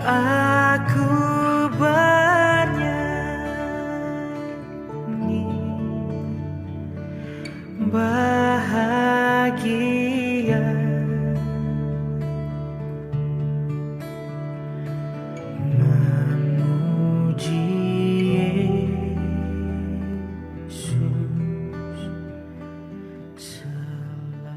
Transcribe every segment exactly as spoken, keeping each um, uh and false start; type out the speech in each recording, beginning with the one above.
Aku bernyanyi bahagia, memuji Yesus selamanya.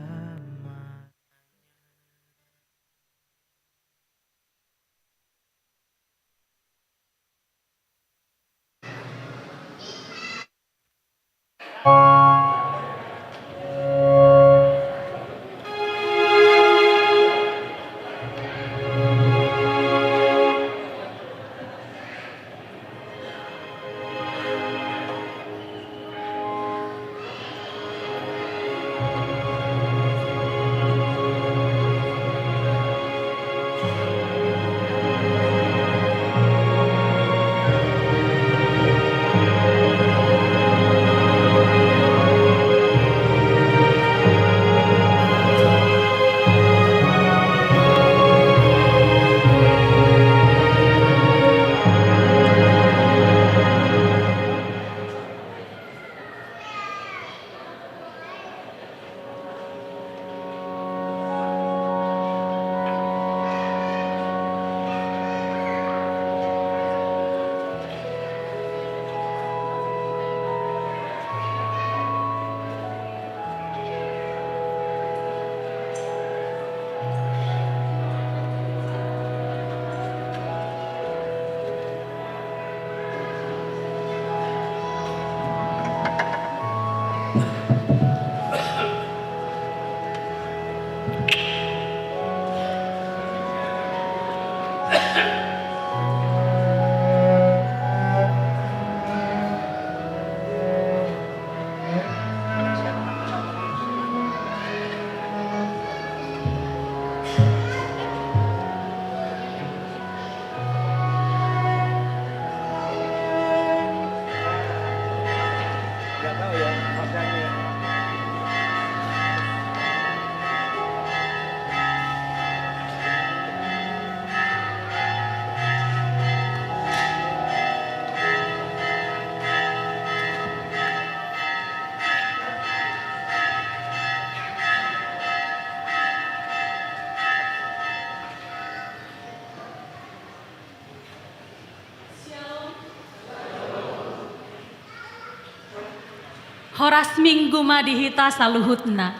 Horas Minggu ma di hita saluhutna.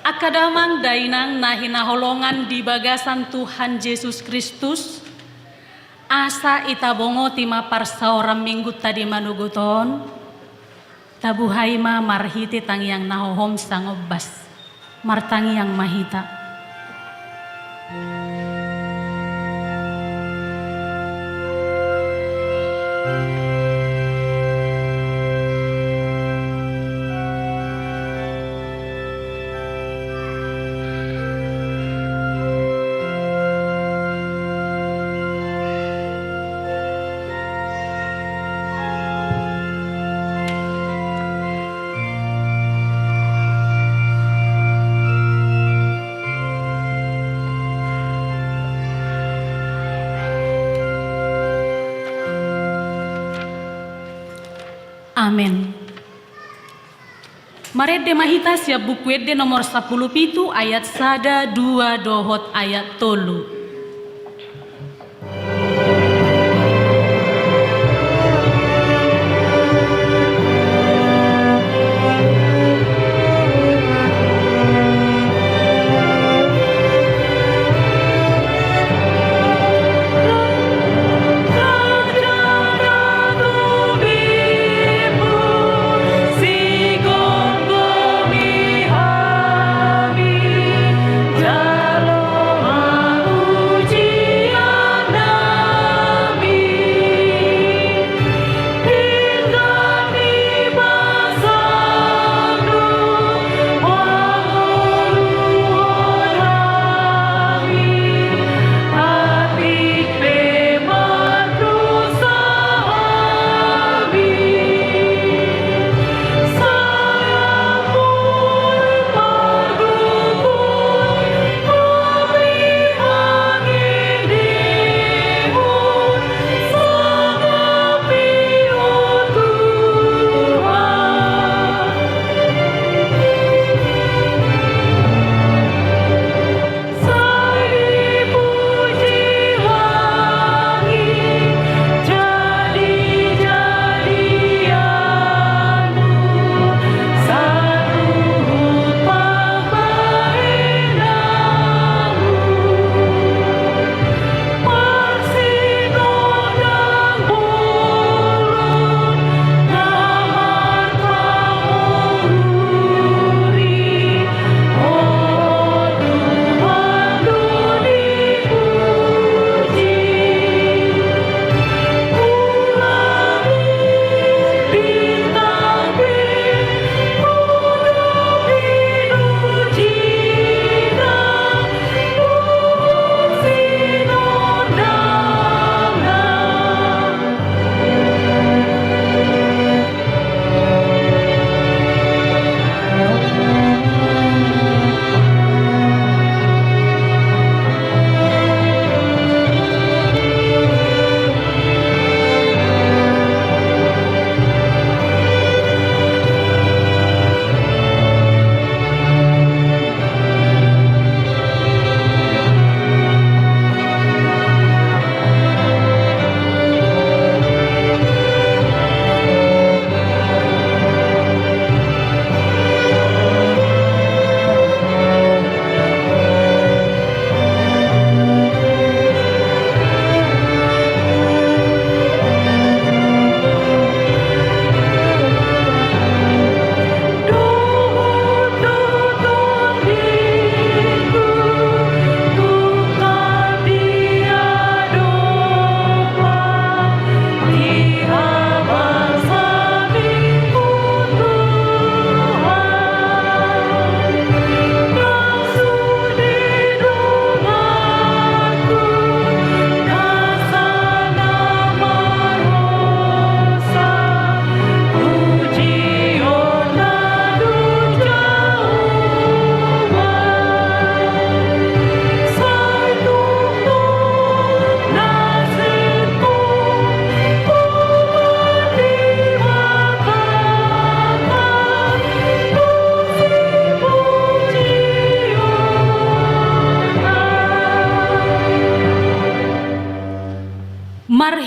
Angka damang dainang na hinaholongan di bagasan Tuhan Jesus Kristus, asa ita bongoti ma parsaoran Minggunta di manogot on. Tabuhai ma marhite tangiang na hohom sangombas. Martangiang ma hita. Amen. Marende ma hita sian Buku Ende nomor sampulu pitu, ayat sada, dua, dohot ayat tolu.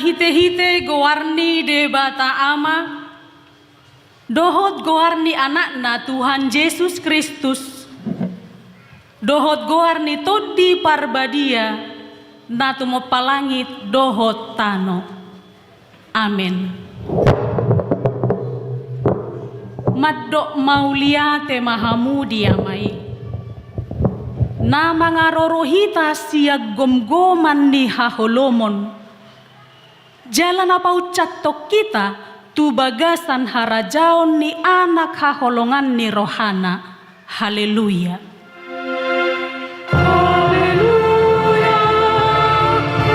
Marhitehite goar ni Debata Ama, dohot goar ni Anakna Tuhan Jesus Kristus, dohot goar ni Tondi Parbadia, na tumompa langit dohot tano. Amen. Mandok mauliate ma hamu di Ama i, na mangaroro hita sian gomgoman ni haholomon, jala na pauncathon hita tu bagasan harajaon ni Anak haholongan ni rohana. Haleluya. Haleluya,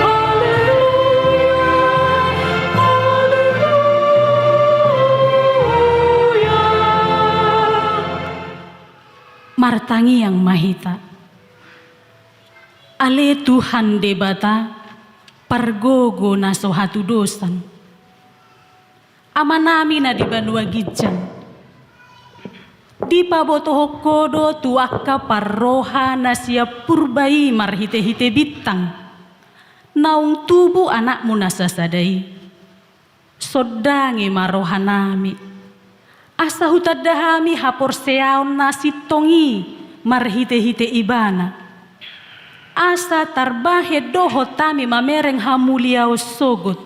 haleluya, haleluya. Martangiang ma hita. Ale Tuhan Debata, pargogo na so hatudosan, Amanami na di banua ginjang, dipabotohon Ho do tu angka parroha na sian purba i marhitehite bintang, naung tubu Anakmu na sasada i. Sondangi ma rohanami, asa hutanda hami haporseaon na sintong i marhitehite Ibana, asa tarbahen dohot hami mamereng hamuliaon sogot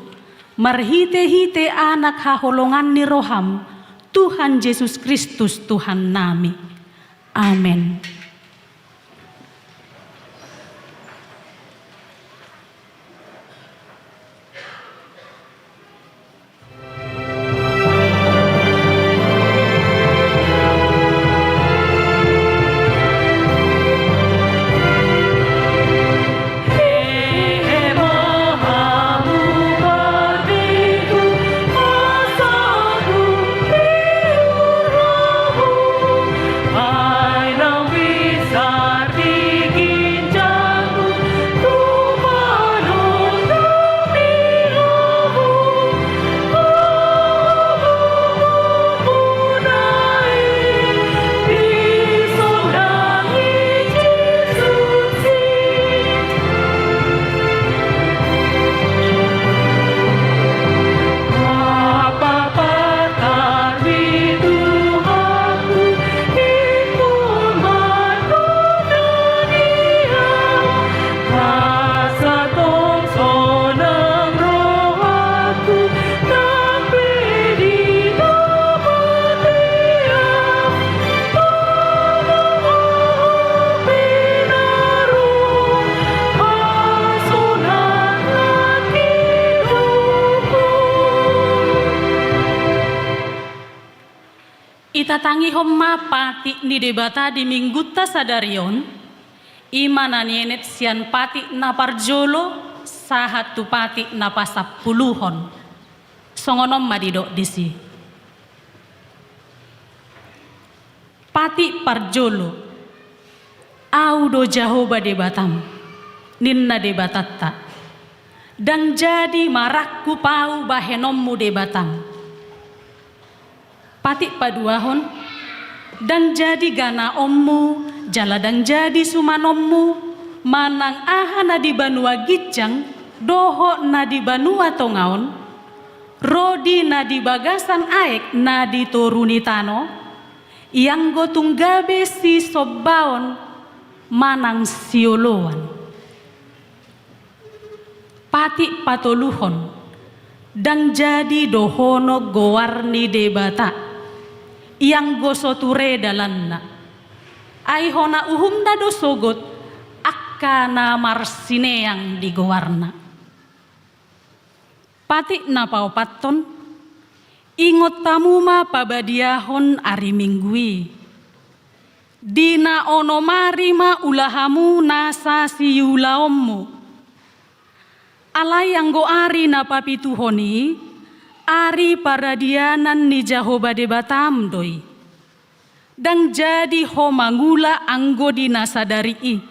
marhitehite Anak haholongan ni roham, Tuhan Jesus Kristus Tuhannami. Amen. Itatangihon ma patik ni Debata di minggunta sadari on, i ma na nienet sian patik na parjolo sahat tu patik na pasampuluhon. Songon on ma didok disi. Patik parjolo. Ahu do Jahowa Debatam, ninna Debatanta. Ndang jadi marangkup ahu bahenonmu Debatam. Patik paduahon. Ndang jadi ganaonmu, jala ndang jadi sumanonmu, manang aha na di banua ginjang dohot na di banua tonga on, ro di na di bagasan aek na di toru ni tano, ianggo tung gabe sisombaon manang sioloan. Patik patoluhon. Ndang jadi dohonon goar ni Debata, ianggo so ture dalanna. Ai hona uhumna do sogot angka na marsineang di goarna. Patik na paopathon. Ingot hamu ma pabadiahon ari Minggu i. Di na onom ari ma ula hamu nasa siulaonmu. Alai anggo ari na papituhon i, ari paradianan ni Jahowa Debatam do i. Ndang jadi ho mangula anggo di na sadari i,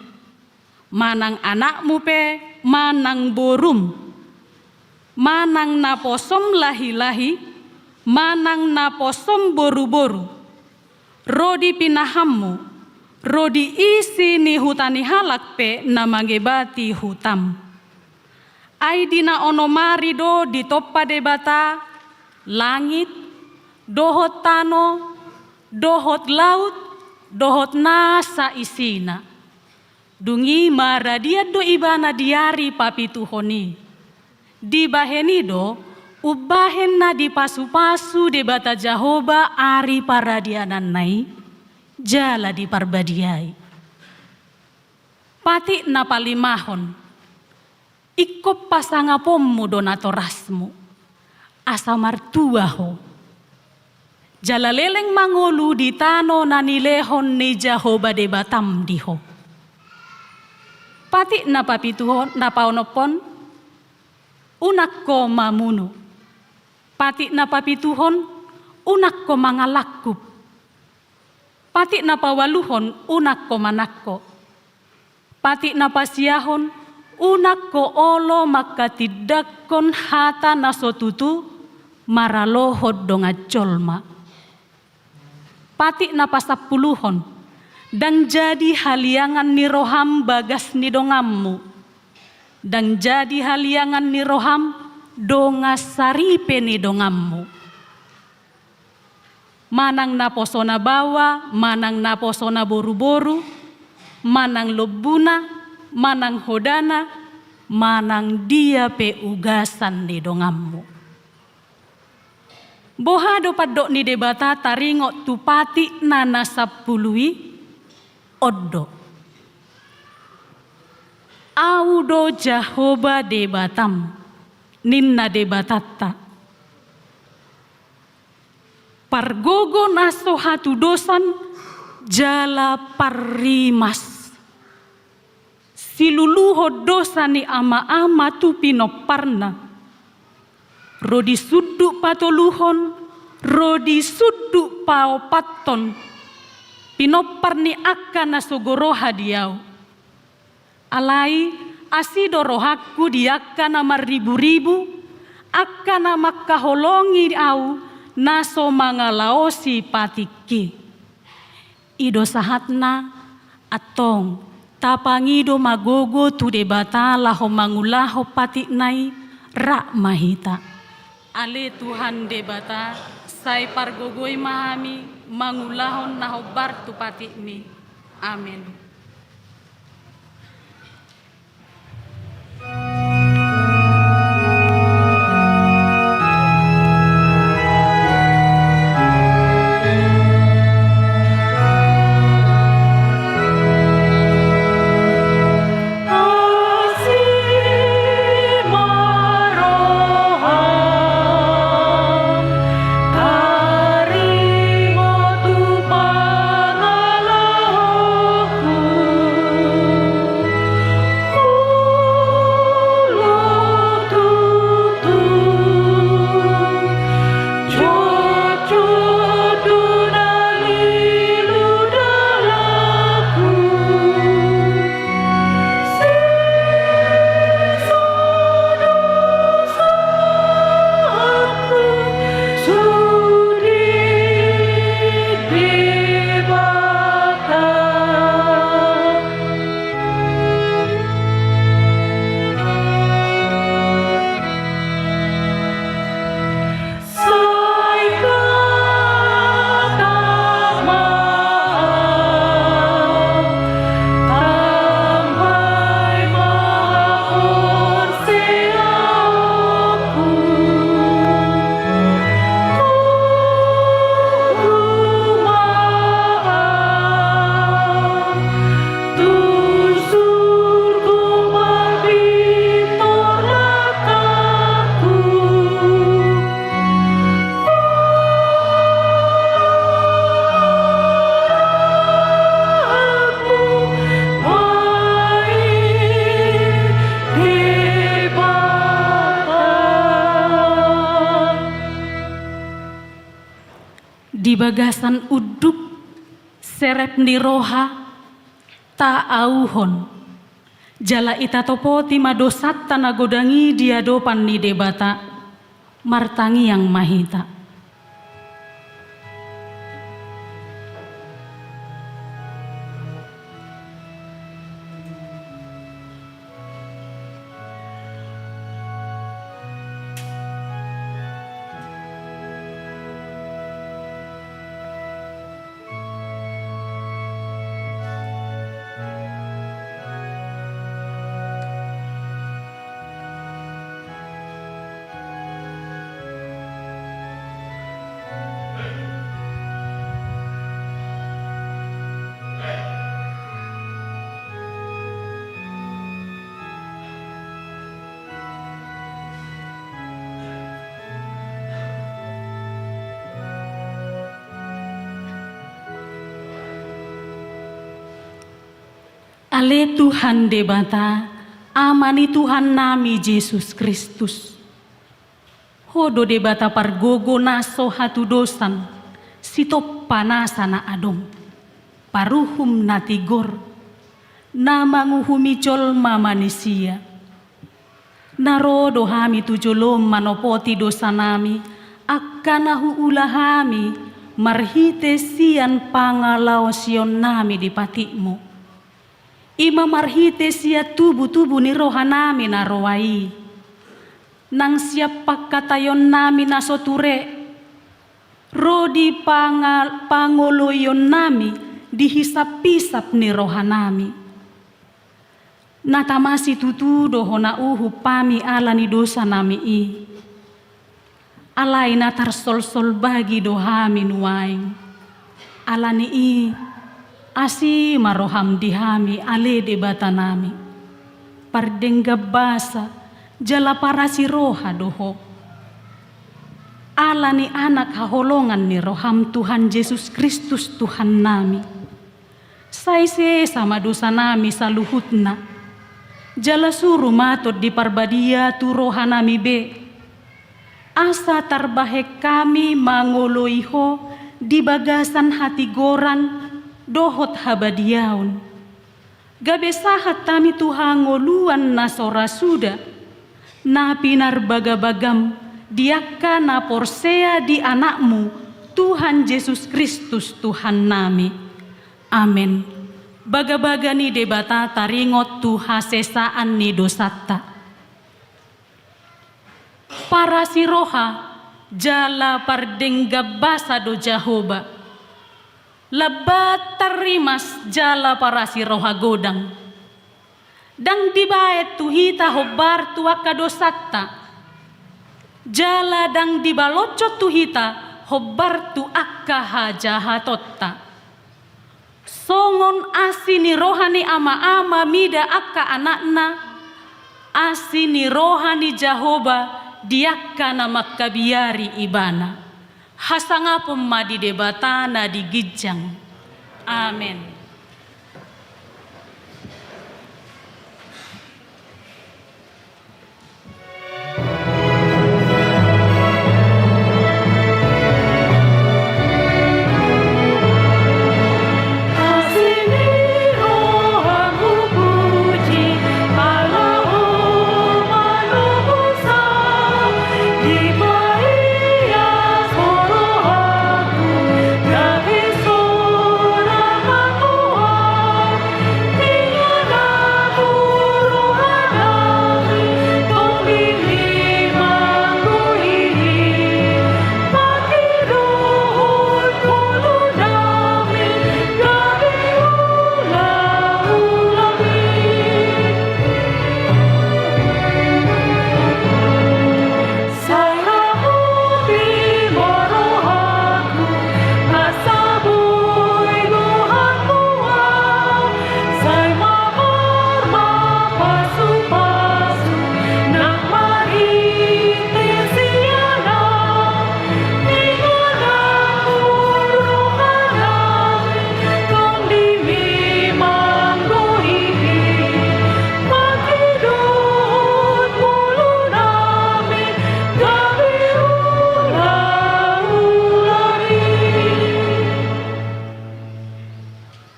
manang anakmu pe, manang borum, manang naposom lahilahi, manang naposom boruboru, ro di pinahanmu, ro di isi ni huta ni halak pe na mangebati hutam. Ai di na onom ari do ditompa Debata langit, dohot tano, dohot laut, dohot nasa isina. Dung i maradian do Ibana di ari papituhon i. Dibahen i do umbahen na dipasupasu Debata Jahowa ari paradiananna i, jala diparbadiai. Patik na palimahon. Ingkon pasangaponmu do natorasmu, asa martua ho, jala leleng mangolu di tano na nilehon ni Jahowa Debatam di ho. Patik na papituhon, na paonomhon, unang ho mamunu. Patik na papituhon, unang ho mangalangkup. Patik na paualuhon, unang ho manangko. Patik na pasiahon, unang ho olo mangkatindangkon hata na so tutu maralohon dongan jolma. Patik na pasampuluhon, ndang jadi haliangan ni roham bagas ni donganmu. Ndang jadi haliangan ni roham dongan saripe ni donganmu. Manang naposona baoa, manang naposona boruboru, manang lombuna, manang hodana, manang dia pe ugasan ni donganmu. Boha do pandok ni Debata taringot tu patik na na sampulu i? On do. Ahu do Jahowa Debatam, ninna Debatanta. Pargogo na so hatudosan jala parrimas. Siluluhon dosa ni amaama tu pinomparna. Ro di sundut patoluhon, ro di sundut paopathon. Pinompar ni angka na sogo roha di ahu. Alai, asi do rohangku di angka na marriburibu, angka na mangkaholongi ahu, na so mangalaosi patikki. I do sahatna, antong, tapangido ma gogo tu Debata laho mangulahon patikna i, rap ma hita. Ale Tuhan Debata, sai pargogoi ma hami mangulahon na hombar tu patikmi. Amen. Di bagasan unduk serep ni roha taauhon, jala itatopoti ma dosanta na godang i di adopan ni Debata, martangiang ma hita. Ale Tuhan Debata, Ama ni Tuhannami Jesus Kristus. Ho do Debata pargogo na so hatudosan, sitompa nasa na adong, paruhum na tigor, na manguhumi jolma manisia. Na ro do hami tu jolom manopoti dosanami, angka na huula hami, marhite sian pangalaosionnami di patikmu. I ma marhite sian tubu-tubu ni rohanami na roa i. Nang sian pangkataionnami na so ture, ro di panga-, pangoloionnami di hisap-hisap ni rohanami. Na tama situtu do hona uhum hami ala ni dosanami i. Alai na tarsolsol bagi do hami nuaeng. Ala ni i, asi ma roham di hami ale Debatanami. Pardenggan basa, jala parasi roha do ho. Ala ni Anak haholongan ni roham Tuhan Jesus Kristus Tuhannami. Sai sesa ma dosanami saluhutna. Jala suru ma Tondi Parbadia tu rohanami be. Asa tarbahen hami mangoloi ho di bagasan hatigoran dohot habadiaon. Gabe sahat hami tu hangoluan na so ra suda, na pinarbagabagam di angka na porsea di Anakmu, Tuhan Jesus Kristus Tuhannami. Amen. Bagabaga ni Debata taringot tu hasesaan ni dosanta. Parasi roha jala pardenggan basa do Jahowa. Lambat tarrimas jala parasi roha godang. Ndang dibaen tu hita hombar tu angka dosanta. Jala ndang dibaloshon tu hita hombar tu angka hajahatonta. Songon asi ni roha ni ama-ama mida angka anakna, asi ni roha ni Jahowa di angka na mangkabiari ibana. Hasangapon ma di Debata na di ginjang. Amen.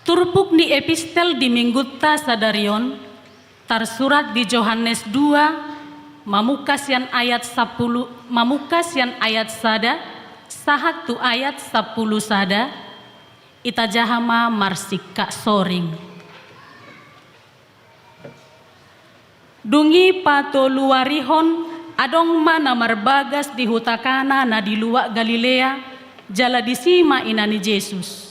Turpuk ni epistel di minggunta sadari on, tarsurat di Johannes dua, mamungka sian ayat sampulu, mamungka sian ayat sada, sahat tu ayat sampulu sada, itajaha ma marsingkat soring. Dung i patoluarihon, adong ma na marbagas di huta Kana na di luat Galilea, jala disi ma ina ni Jesus.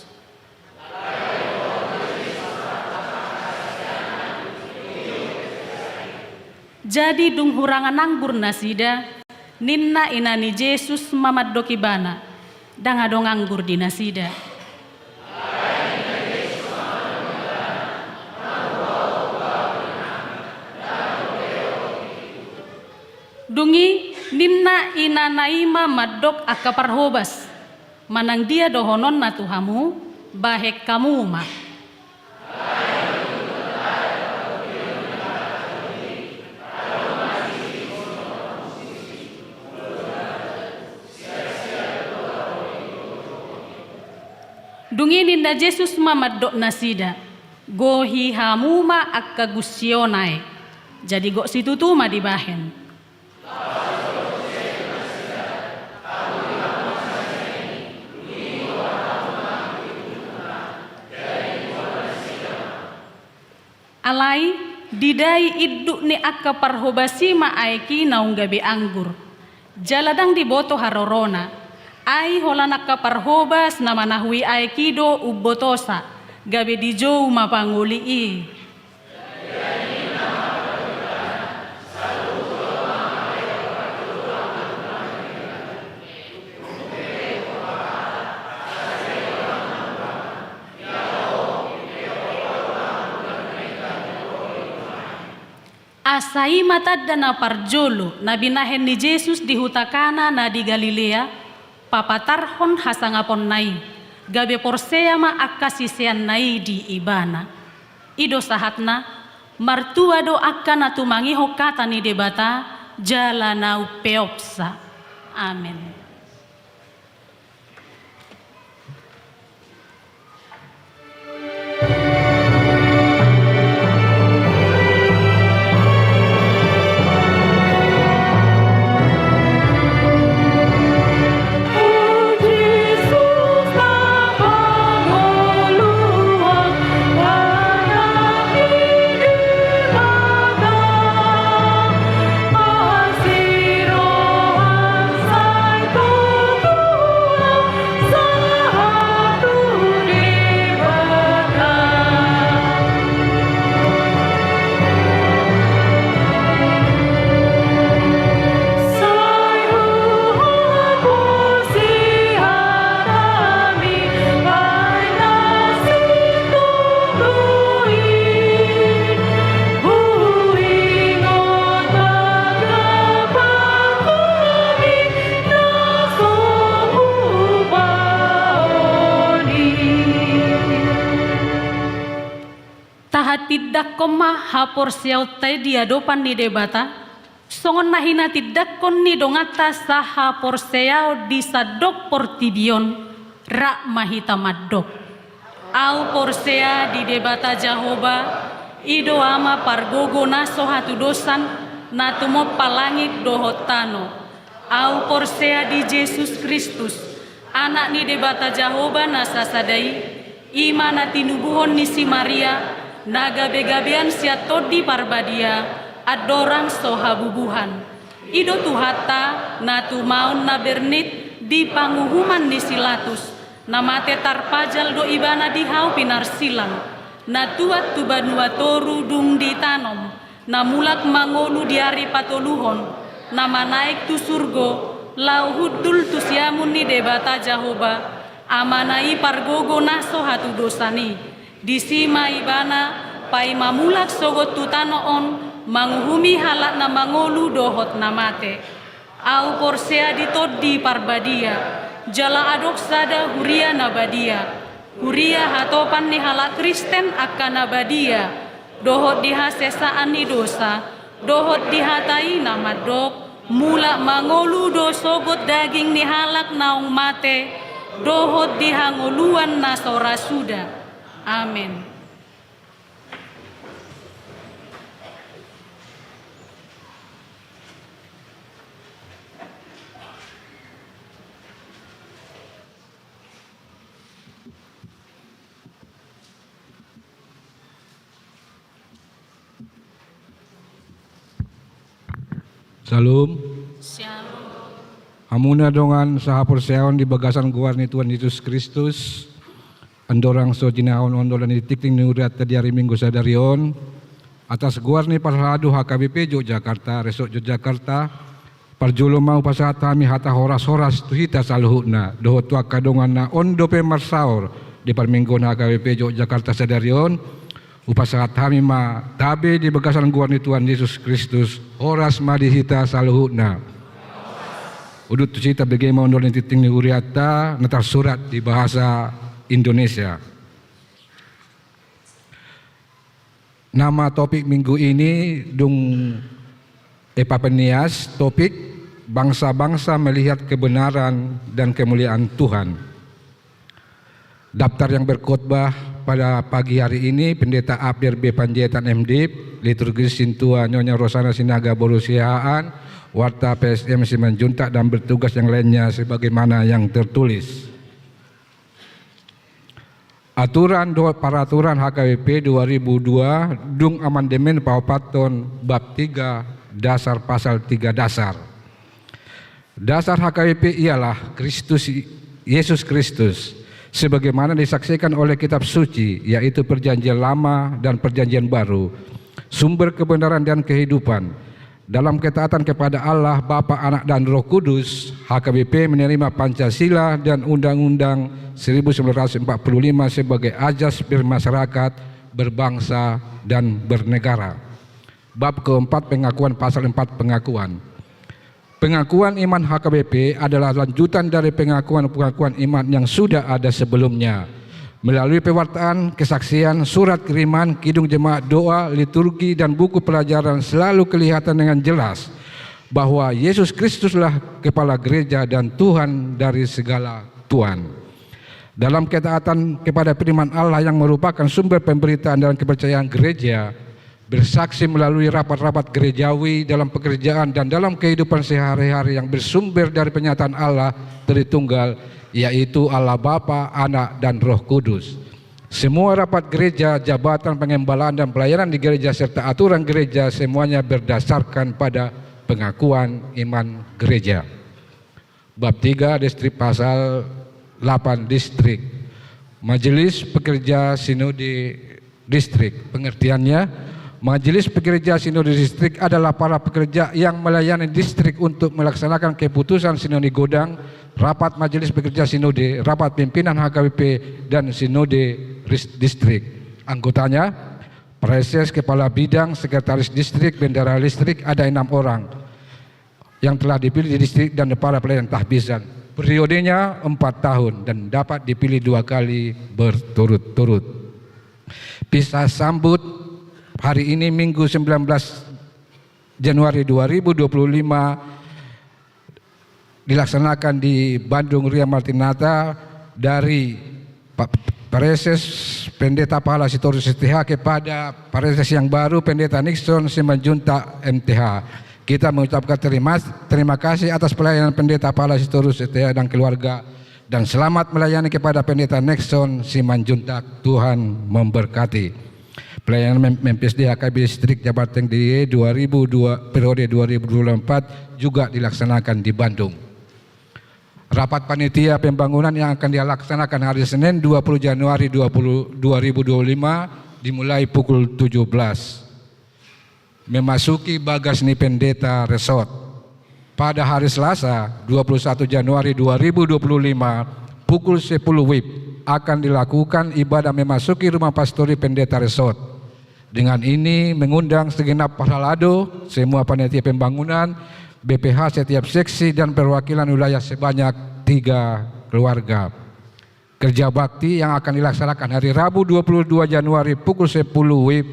Jadi dung hurangan anggur nasida, ninna ina ni Jesus ma mandok ibana, ndang adong anggur di nasida. Dung i ninna inana i ma mandok angka parhobas, manang dia dohononna tu hamu, bahen hamu ma. Dung i ninna Jesus ma mandok nasida: Gohi hamu ma angka gunsion ae. Jadi gok situtu ma dibahen. Alai didai induk ni angka parhobas i ma aek i naung gabe anggur, jala ndang diboto harorona. Ai holan angka parhobas na manahui aek i do umbotosa, gabe dijou ma pangoli i. Asa i ma tanda na parjolo na binahen ni Jesus di huta Kana na di Galilea, papatarhon hasangaponna i, gabe porsea ma angka siseanna i di Ibana. I do sahatna, martua do angka na tumangihon hata ni Debata jala na umpeopsa. Amen. Tahatindangkon ma haporseaonta i di adopan ni Debata, songon na hinatindangkon ni donganta sahaporseaon di sandok portibi on, rap ma hita mandok. Ahu porsea di Debata Jahowa, i do Ama pargogo na so hatudosan, na tumompa langit dohot tano. Ahu porsea di Jesus Kristus, Anak ni Debata Jahowa na sasada i, i ma na tinubuhon ni si Maria, na gabegabean sian Tondi Parbadia, andorang so habubuhan. I do Tuhanta, na tumaon na bernit di panguhuman ni si Latus, na mate tarpajal do ibana di hau pinarsilang, na tuat tu banua toru dung ditanom, na mulak mangolu di ari patoluhon, na manaek tu surgo, laho hundul tu siamun ni Debata Jahowa, Amana i pargogo na so hatudosan i. Disi ma ibana, paima mulak sogot tu tano on, manguhumi halak na mangolu dohot na mate. Ahu porsea di Tondi Parbadia, jala adong sada huria na badia, huria hatopan ni halak Kristen angka na badia, dohot di hasesaan ni dosa, dohot di hata i na mandok, mulak mangolu do sogot daging ni halak naung mate, dohot di hangoluan na so ra suda. Amen. Syalom. Syalom. Hamuna dongan sahaporseaon di bagasan goar ni Tuhan Jesus Kristus, andorang so jinahahon on dolan ni tingting ni hurianta di ari Minggu sadari on, atas goar ni parhalado H K B P Jogjakarta, Resort Jogjakarta, parjolo ma hupasahat hami hata horas-horas tu hita saluhutna, dohot tu angka dongan na on dope marsaor di parmingguon H K B P Jogjakarta sadari on, hupasahat hami ma tabe di bagasan goar ni Tuhan Jesus Kristus, horas ma di hita saluhutna. Udut tusi tabege ma on dolan ni tingting ni hurianta na tarsurat di bahasa Indonesia. Nama topik minggu ini dung Epiphanias, topik bangsa-bangsa melihat kebenaran dan kemuliaan Tuhan. Daftar yang berkhotbah pada pagi hari ini, Pendeta Abder B Panjaitan, M Div, liturgis sintua Nyonya Rosana Sinaga boru Siahaan, warta P S M Simanjuntak, dan bertugas yang lainnya sebagaimana yang tertulis. Aturan dohot peraturan H K B P dua ribu dua dung amandemen paopathon bab tiga dasar pasal tiga dasar. Dasar H K B P ialah Kristus, Yesus Kristus, sebagaimana disaksikan oleh Kitab Suci, yaitu Perjanjian Lama dan Perjanjian Baru, sumber kebenaran dan kehidupan. Dalam ketaatan kepada Allah, Bapa, Anak, dan Roh Kudus, H K B P menerima Pancasila dan Undang-Undang seribu sembilan ratus empat puluh lima sebagai asas bermasyarakat, berbangsa, dan bernegara. Bab keempat, pengakuan, pasal empat, pengakuan. Pengakuan iman H K B P adalah lanjutan dari pengakuan-pengakuan iman yang sudah ada sebelumnya. Melalui pewartaan, kesaksian, surat kiriman, kidung jemaat, doa, liturgi, dan buku pelajaran, selalu kelihatan dengan jelas bahwa Yesus Kristuslah Kepala Gereja dan Tuhan dari segala Tuhan. Dalam ketaatan kepada firman Allah yang merupakan sumber pemberitaan dan kepercayaan gereja, bersaksi melalui rapat-rapat gerejawi, dalam pekerjaan dan dalam kehidupan sehari-hari yang bersumber dari penyataan Allah Tritunggal, yaitu Allah Bapa, Anak, dan Roh Kudus. Semua rapat gereja, jabatan, pengembalaan, dan pelayanan di gereja, serta aturan gereja, semuanya berdasarkan pada pengakuan iman gereja. Bab tiga, distrik, pasal delapan, distrik. Majelis Pekerja Sinode Distrik. Pengertiannya, Majelis Pekerja Sinode Distrik adalah para pekerja yang melayani distrik untuk melaksanakan keputusan sinode godang, rapat Majelis Pekerja Sinode, rapat pimpinan H K B P, dan sinode ris-, distrik. Anggotanya, praeses, kepala bidang, sekretaris distrik, bendahara distrik, ada enam orang yang telah dipilih di distrik dan para pelayan tahbisan. Periodenya empat tahun dan dapat dipilih dua kali berturut-turut. Misa sambut hari ini, Minggu, sembilan belas Januari dua ribu dua puluh lima, dilaksanakan di Bandung Ria Martinata dari Pa-, Praeses Pendeta Pahala Sitorus, S T H, kepada Praeses yang baru, Pendeta Nixon Simanjuntak, M T H. Kita mengucapkan terima, terima kasih atas pelayanan Pendeta Pahala Sitorus, S T H, dan keluarga, dan selamat melayani kepada Pendeta Nixon Simanjuntak. Tuhan memberkati. Pelayanan mem-, M P S D H K B Distrik Jabar Tengger D I Y dua ribu dua, periode dua ribu dua puluh empat juga dilaksanakan di Bandung. Rapat panitia pembangunan yang akan dilaksanakan hari Senin, dua puluh Januari dua puluh, dua ribu dua puluh lima, dimulai pukul tujuh belas. Memasuki bagas ni pendeta resort. Pada hari Selasa, dua puluh satu Januari dua ribu dua puluh lima, pukul sepuluh W I B, akan dilakukan ibadah memasuki rumah pastori pendeta resort. Dengan ini mengundang segenap parhalado, semua panitia pembangunan, B P H setiap seksi, dan perwakilan wilayah sebanyak tiga keluarga. Kerja bakti yang akan dilaksanakan hari Rabu, dua puluh dua Januari, pukul sepuluh W I B,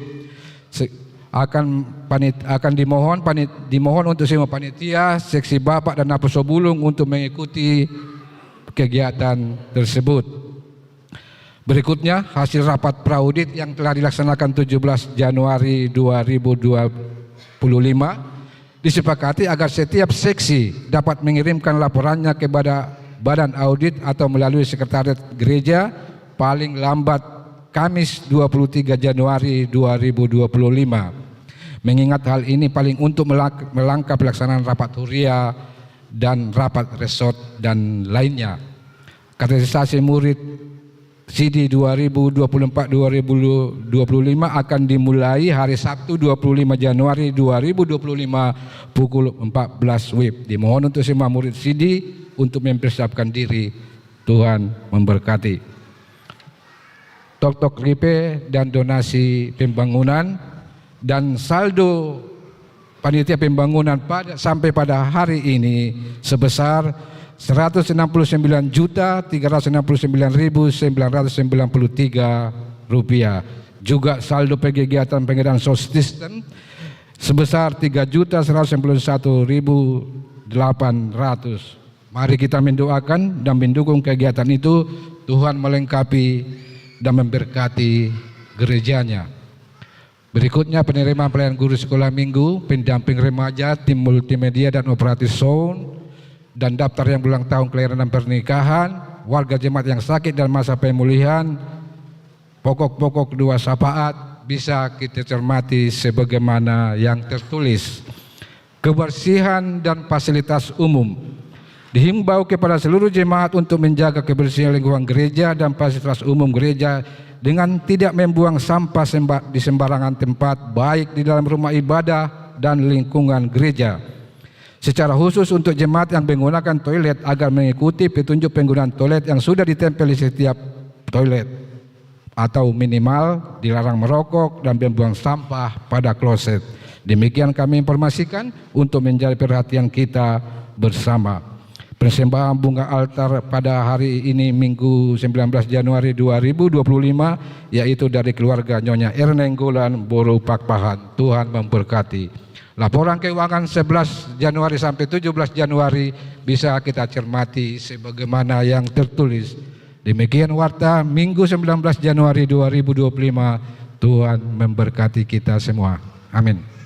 se-, akan panit-, akan dimohon panit-, dimohon untuk semua panitia, seksi, bapak, dan naposobulung untuk mengikuti kegiatan tersebut. Berikutnya, hasil rapat praudit yang telah dilaksanakan tujuh belas Januari dua ribu dua puluh lima, disepakati agar setiap seksi dapat mengirimkan laporannya kepada Badan Audit atau melalui Sekretariat Gereja paling lambat Kamis, dua puluh tiga Januari dua ribu dua puluh lima. Mengingat hal ini paling untuk melak-, melangkah pelaksanaan rapat huria dan rapat resort dan lainnya. Katekisasi murid Sidi dua ribu dua puluh empat dua ribu dua puluh lima akan dimulai hari Sabtu, dua puluh lima Januari dua ribu dua puluh lima, pukul empat belas W I B. Dimohon untuk semua murid Sidi untuk mempersiapkan diri. Tuhan memberkati. Toktok ripe dan donasi pembangunan dan saldo panitia pembangunan pada, sampai pada hari ini sebesar seratus enam puluh sembilan juta tiga ratus enam puluh sembilan ribu sembilan ratus sembilan puluh tiga rupiah. Juga saldo kegiatan pengadaan sound system sebesar tiga juta seratus sembilan puluh satu ribu delapan ratus. Mari kita mendoakan dan mendukung kegiatan itu. Tuhan melengkapi dan memberkati gereja-Nya. Berikutnya, penerimaan pelayan guru sekolah minggu, pendamping remaja, tim multimedia dan operatif sound, dan daftar yang berulang tahun kelahiran dan pernikahan, warga jemaat yang sakit dan masa pemulihan, pokok-pokok doa syafaat, bisa kita cermati sebagaimana yang tertulis. Kebersihan dan fasilitas umum. Dihimbau kepada seluruh jemaat untuk menjaga kebersihan lingkungan gereja dan fasilitas umum gereja dengan tidak membuang sampah semba-, di sembarangan tempat, baik di dalam rumah ibadah dan lingkungan gereja. Secara khusus untuk jemaat yang menggunakan toilet, agar mengikuti petunjuk penggunaan toilet yang sudah ditempel di setiap toilet, atau minimal dilarang merokok dan membuang sampah pada kloset. Demikian kami informasikan untuk menjadi perhatian kita bersama. Persembahan bunga altar pada hari ini, Minggu sembilan belas Januari dua ribu dua puluh lima, yaitu dari keluarga Nyonya Ernenggolan, Boru Pakpahan. Tuhan memberkati. Laporan keuangan sebelas Januari sampai tujuh belas Januari bisa kita cermati sebagaimana yang tertulis. Demikian warta Minggu sembilan belas Januari dua ribu dua puluh lima. Tuhan memberkati kita semua. Amin.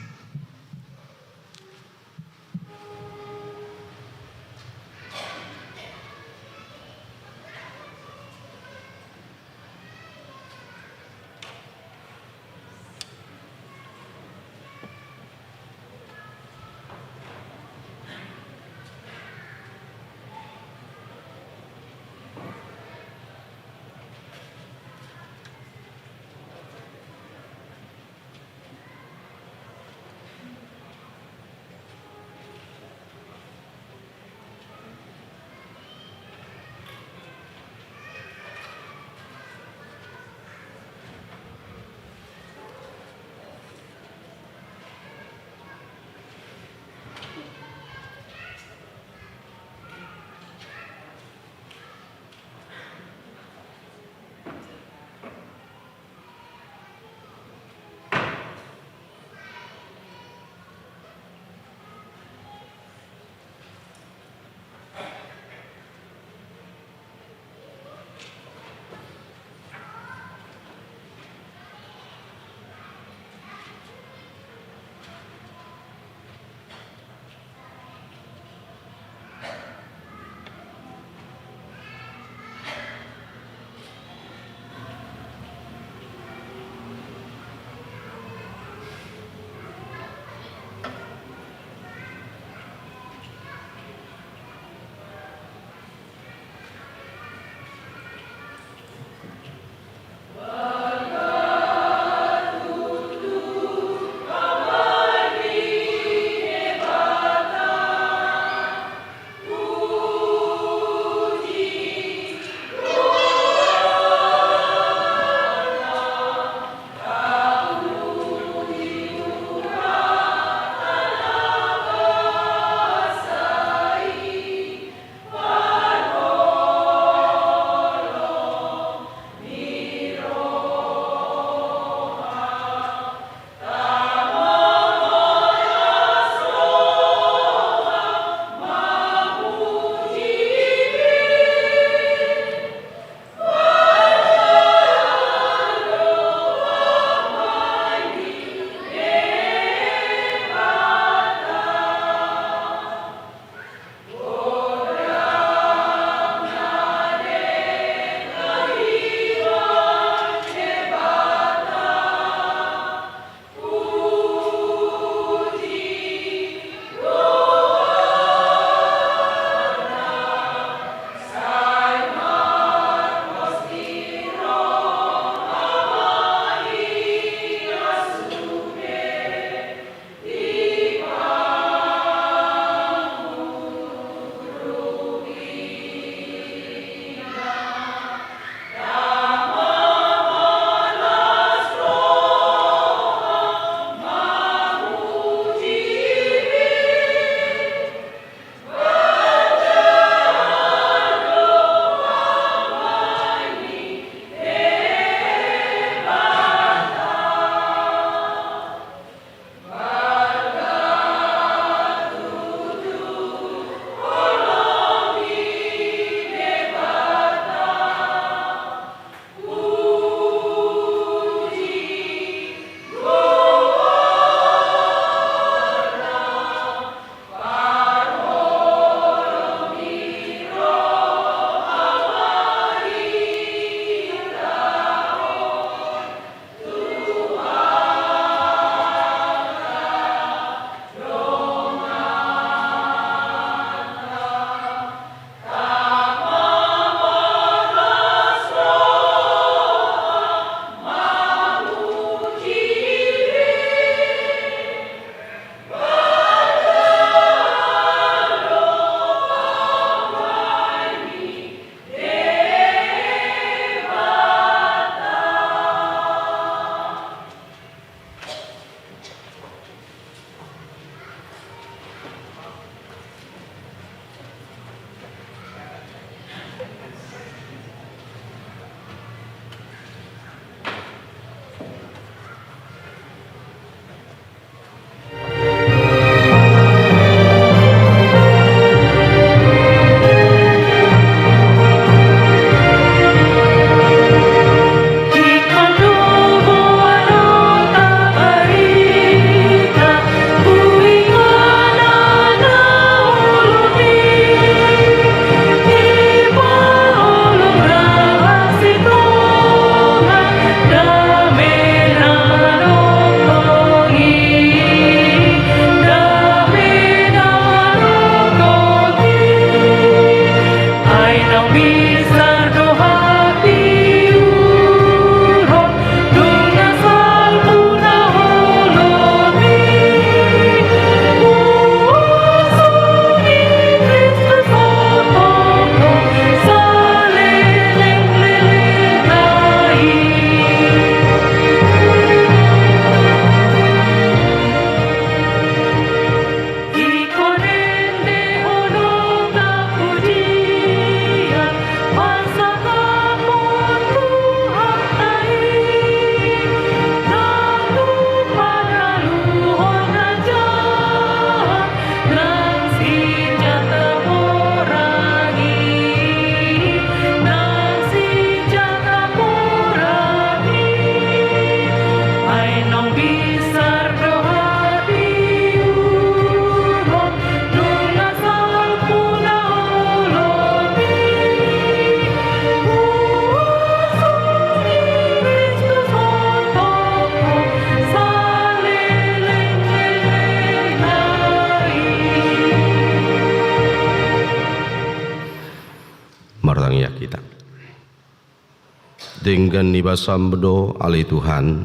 Denggan ni basaM do ale Tuhan,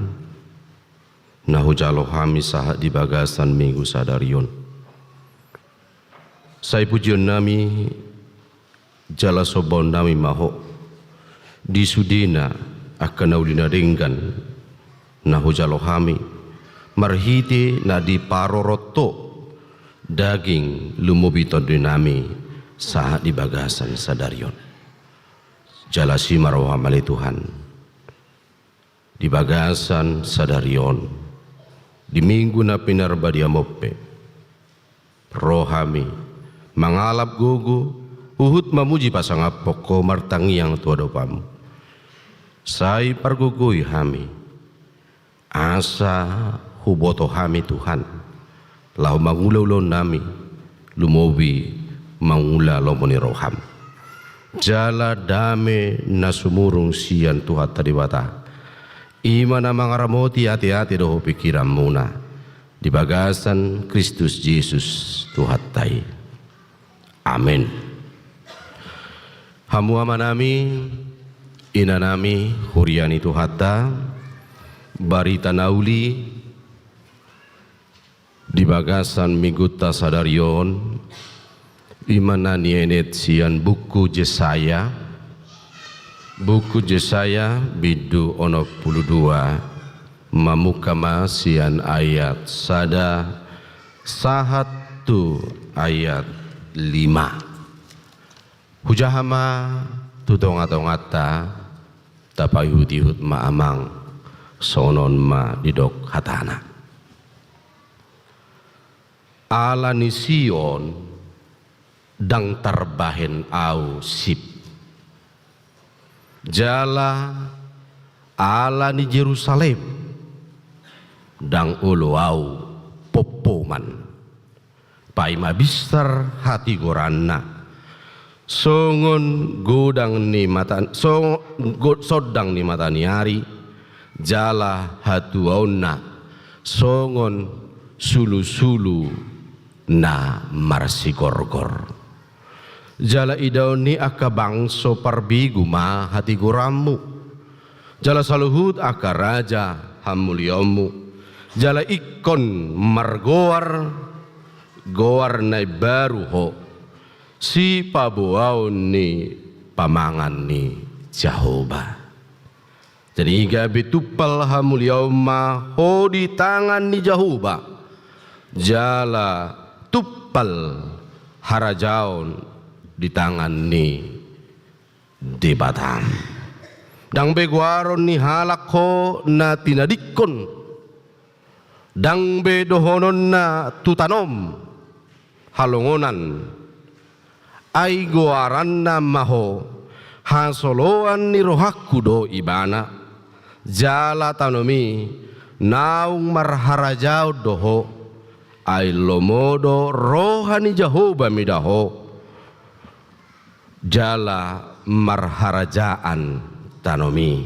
na hujalo hami sahat di bagasan Minggu sadari on. Sai pujionnami jala sombaonnami ma Ho di sudena angka na uli na denggan na hujalo hami marhite na diparorot Ho daging lumobi tondinami sahat di bagasan sadari on. Jala asi ma rohaM ale Tuhan di bagasan sadari on, di Minggu na pinarbadiaM on pe, ro hami mangalap gogo huhut mamuji pasangaphon Ho martangiang tu adopanMu. Sai pargogoi hami asa huboto hami Tuhan laho mangula ulaonnami, lumobi mangula lomo ni rohaM. Jala dame na sumurung sian Tuhanta Debata, i ma na mangaramoti ateate dohot pingkiranmuna di bagasan Kristus Jesus Tuhanta i. Amen. Hamu amanami, inanami, huria ni Tuhanta, barita na uli di bagasan Minggunta sadari on, i ma na nienet sian buku Jesaya, buku Jesaya bindu onom pulu dua, mamungka ma sian ayat sada sahat tu ayat lima. Hujaha ma tu tongatonganta, tapaihutihut ma amang, songon on ma didok hatana. Ala ni Sion ndang tarbahen Ahu sip, jala ala ni Jerusalem ndang olo Ahu pompoman. Paima binsar hatigoranna songon godang ni mata, songon go-, sondang ni mata ni ari, jala hatuaonna songon sulusulu na marsigorgor. Jala idaon ni angka bangso parbegu ma hatigoranmu, jala saluhut angka raja hamuliaonmu, jala ingkon margoar goar na imbaru ho, sipaboaon ni pamangan ni Jahowa. Jadi i gabe tumpal hamuliaon ma ho di tangan ni Jahowa, jala tumpal harajaon di tangan ni Debatam. Ndang be goaron ni halak ho na tinadingkon, ndang be dohononna tu tanom halongonan. Ai goaranna ma ho, hasoloan ni rohangku do ibana. Jala tanom i naung marharajaon do ho, ai lomo do roha ni Jahowa mida ho, jala marharajaan tanom i.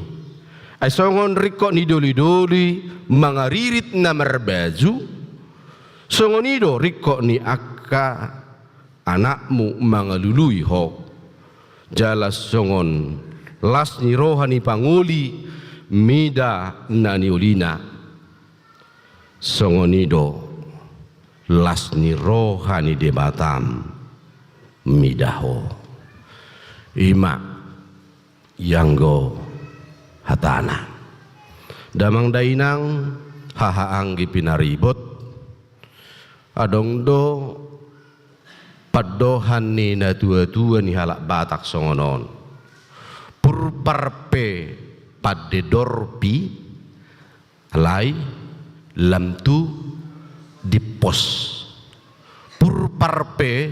Ai songon ringkot ni dolidoli mangaririt na marbaju, songon i do ringkot ni angka anakmu mangalului ho. Jala songon las ni roha ni pangoli mida na niolina, songon i do las ni roha ni Debatam mida ho. I ma ianggo hatana. Damang dainang, haha anggi pinaribot, adong do pandohan ni natuatua ni halak Batak songon on: Purpar pe pande dorpi, alai lam tu dimpos. Purpar pe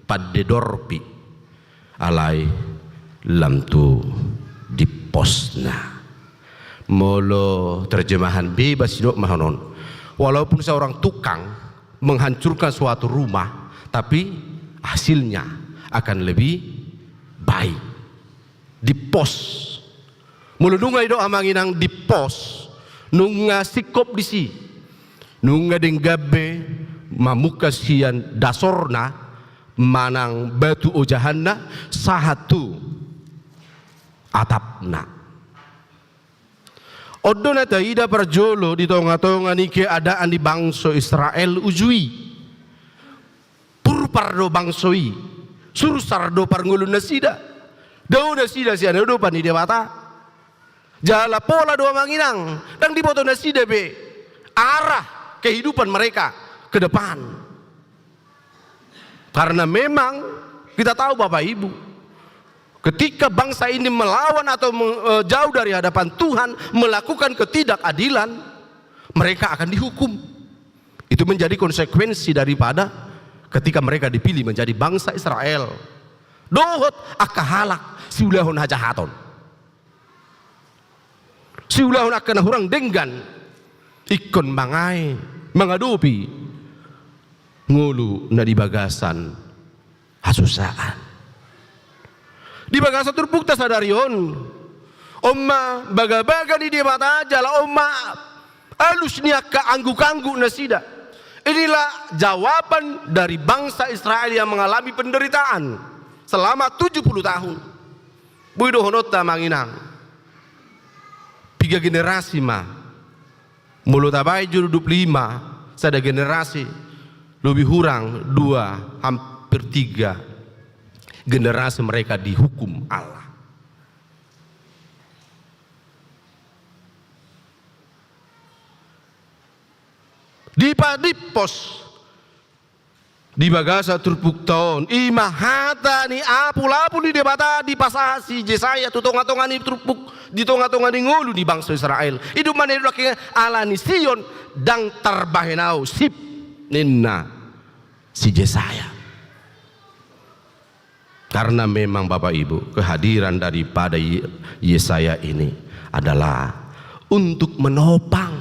pande dorpi, alai lam tu dimposna. Molo terjemahan bebas didok ma songon on: walaupun seorang tukang menghancurkan suatu rumah, tapi hasilnya akan lebih baik. Dimpos. Molo nunga didok amang inang dimpos, nunga singkop disi. Nunga denggan be mamungka sian dasorna manang batu ojahanna sahat tu atapna. On do na taida parjolo di tonga-tonga ni keadaan ni bangso Israel uju i. Purpar do bangso i, sursar do parngoluon nasida. Dao nasida sian adopan ni Debata. Jala pola do, amang inang, ndang diboto nasida be arah kehidupan mereka ke depan. Karena memang kita tahu, Bapak Ibu, ketika bangsa ini melawan atau me-, eh, jauh dari hadapan Tuhan, melakukan ketidakadilan, mereka akan dihukum. Itu menjadi konsekuensi daripada ketika mereka dipilih menjadi bangsa Israel. Dohot angka halak siulahon hajahaton, siulahon angka na hurang denggan, ingkon mangae mangadopi ngolu na di bagasan hasusaan. Di bagasan turpukta sadari on, on ma bagabaga ni Debata jala on ma alus ni angka angguk-angguk nasida. Inilah jawaban dari bangsa Israel yang mengalami penderitaan selama tujuh puluh tahun. Boi dohononta, amang inang, piga generasi ma? Molo tabaen jolo dua puluh lima, sada generasi, lebih kurang dua, hampir tiga generasi mereka dihukum Allah. Dipadimpos di bagasan turpukta on, i ma hata ni apulapul ni Debata dipasahat si Jesaya tu tonga-tonga ni turpuk, di tonga-tonga ni ngolu ni bangso Israel. I do umbahen na didok, ala ni Sion ndang tarbahen Ahu sip, ninna si Jesaya. Karena memang, Bapak Ibu, kehadiran daripada Ye-, Yesaya ini adalah untuk menopang,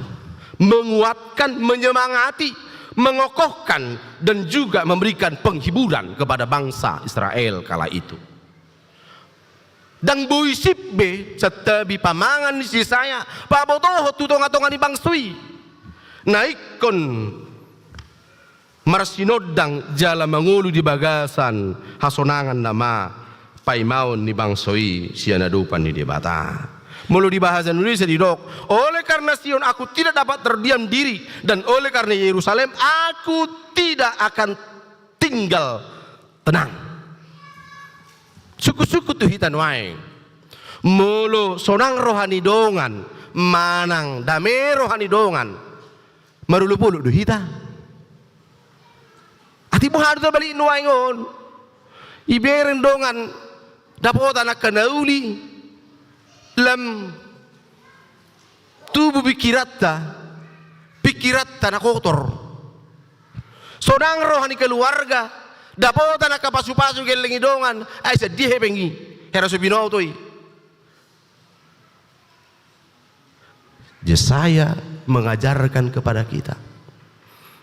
menguatkan, menyemangati, mengokohkan, dan juga memberikan penghiburan kepada bangsa Israel kala itu. Ndang boi sip be santabi pamangan ni si Yesaya, pabotohon tu tonga-tonga ni bangso i. Na ingkon marsinondang jala mangolu di bagasan hasonangan nama paimaon ni bangso i sian adopan ni Debata. Molo di bahasa Indonesia didok, "Oleh karena Sion aku tidak dapat terdiam diri, dan oleh karena Yerusalem aku tidak akan tinggal tenang." Sungkun-sungkun tu hita nuaeng. Molo sonang roha ni dongan, manang dame roha ni dongan, marolopolop do hita. Atik boha do tabalik nuaeng on? Ibereng dongan dapotan angka na uli, lam tubu pingkiranta, pingkiranta na kotor. Sonang roha ni keluarga dapotan angka pasu-pasu gelleng ni dongan, ai sadia hepeng i, hera so binoto i. Yesaya mengajarkan kepada kita,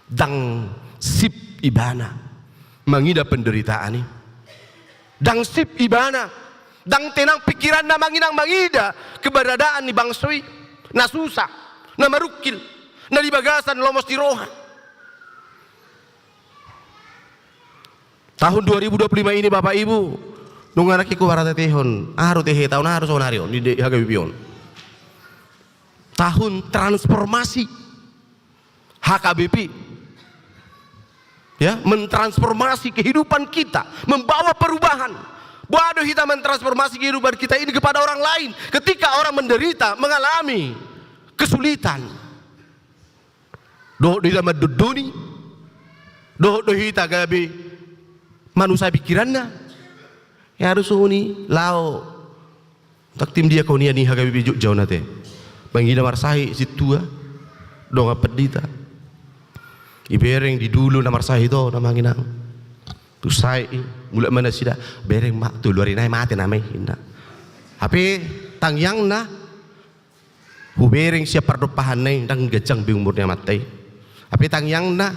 ndang sip ibana mangida penderitaan i. Ndang sip ibana, ndang tenang pingkiranna, amang inang, mangida keberadaan ni bangso i na susah, na marungkil, na di bagasan lomos ni roha. Tahun dua ribu dua puluh lima ini, Bapak Ibu, nunga nangkin huparhatatehon, aha do tehe tahun, aha do saonari on di, di H K B P on? Tahun transformasi. H K B P, ya, mentransformasi kehidupan kita, membawa perubahan. Boha do hita mentransformasi kehidupan kita ini kepada orang lain ketika orang menderita, mengalami kesulitan? Dohot do hita mandondoni, dohot do hita gabe manusai pingkiranna. Ia harus songoni laho. Taktim dia kau nian i H K B P Jogja on ate. Mangida marsahit sintua, dongan pandita. Ibereng di dulu na marsahit on, amang inang. Tung sahit i, mulak ma nasida, bereng ma, tolu ari nai mate nama i, ninna. Hape tangiangna, hubereng sian pardompahanna i, ndang ganjang be umur ni amanta i. Hape tangiangna,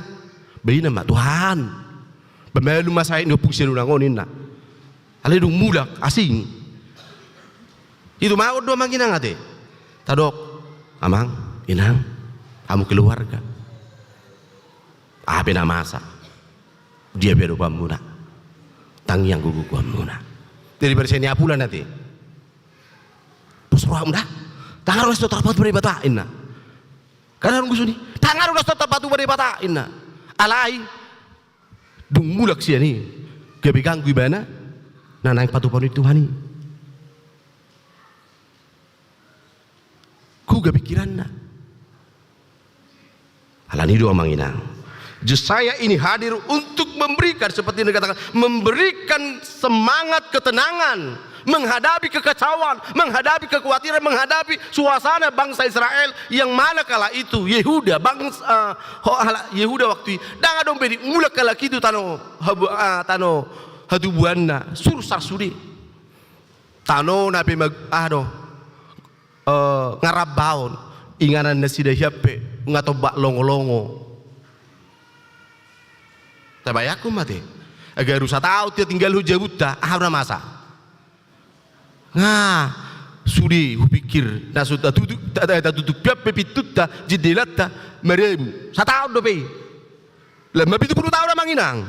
ba ninna ma, Tuhan, ba malum ma sahit ni ompung sian unang on, ninna. Alai dung mulak, asing. Itu ma on do, amang inang, ate. Tadok, amang, inang, hamu keluarga, aha pe na masa, dia pe adopanmuna, tangiang gogo-gogoanmuna. Jadi, barisan ni apulna, ate. Pos rohamu da. Ndang adong na so tarpatupa Debata inna. Kan adong gusu ni, ndang adong na so tarpatupa Debata inna. Alai dung mulak sian i, gabe ganggu ibana na naeng patupaon ni Tuhan i. Kuga pikiranna? Alani do, amang inang, Jesaya ini hadir untuk memberikan, seperti yang dikatakan, memberikan semangat ketenangan menghadapi kekacauan, menghadapi kekhawatiran, menghadapi suasana bangsa Israel yang mana kala itu Yehuda, bangsa, eh, ho-, hala-, Yehuda waktu i ndang adong be di, mulak halak i tu tano habu-, eh, tano hatubuanna, sursar sude. Tano na pe mag-, aha do, eh, ngarambaon, inganan nasida hian pe nga tombak longolongo. Tabayangkon ma ate, garu sataon hita tinggalhon jabunta, aha do na masa? Nga sude hupikir, na so tatutup, ta-, ta-, tatutup hian pe pintunta, jendelanta, marabu. Sataon dope i. Lam ma pitu pulu taon, amang inang.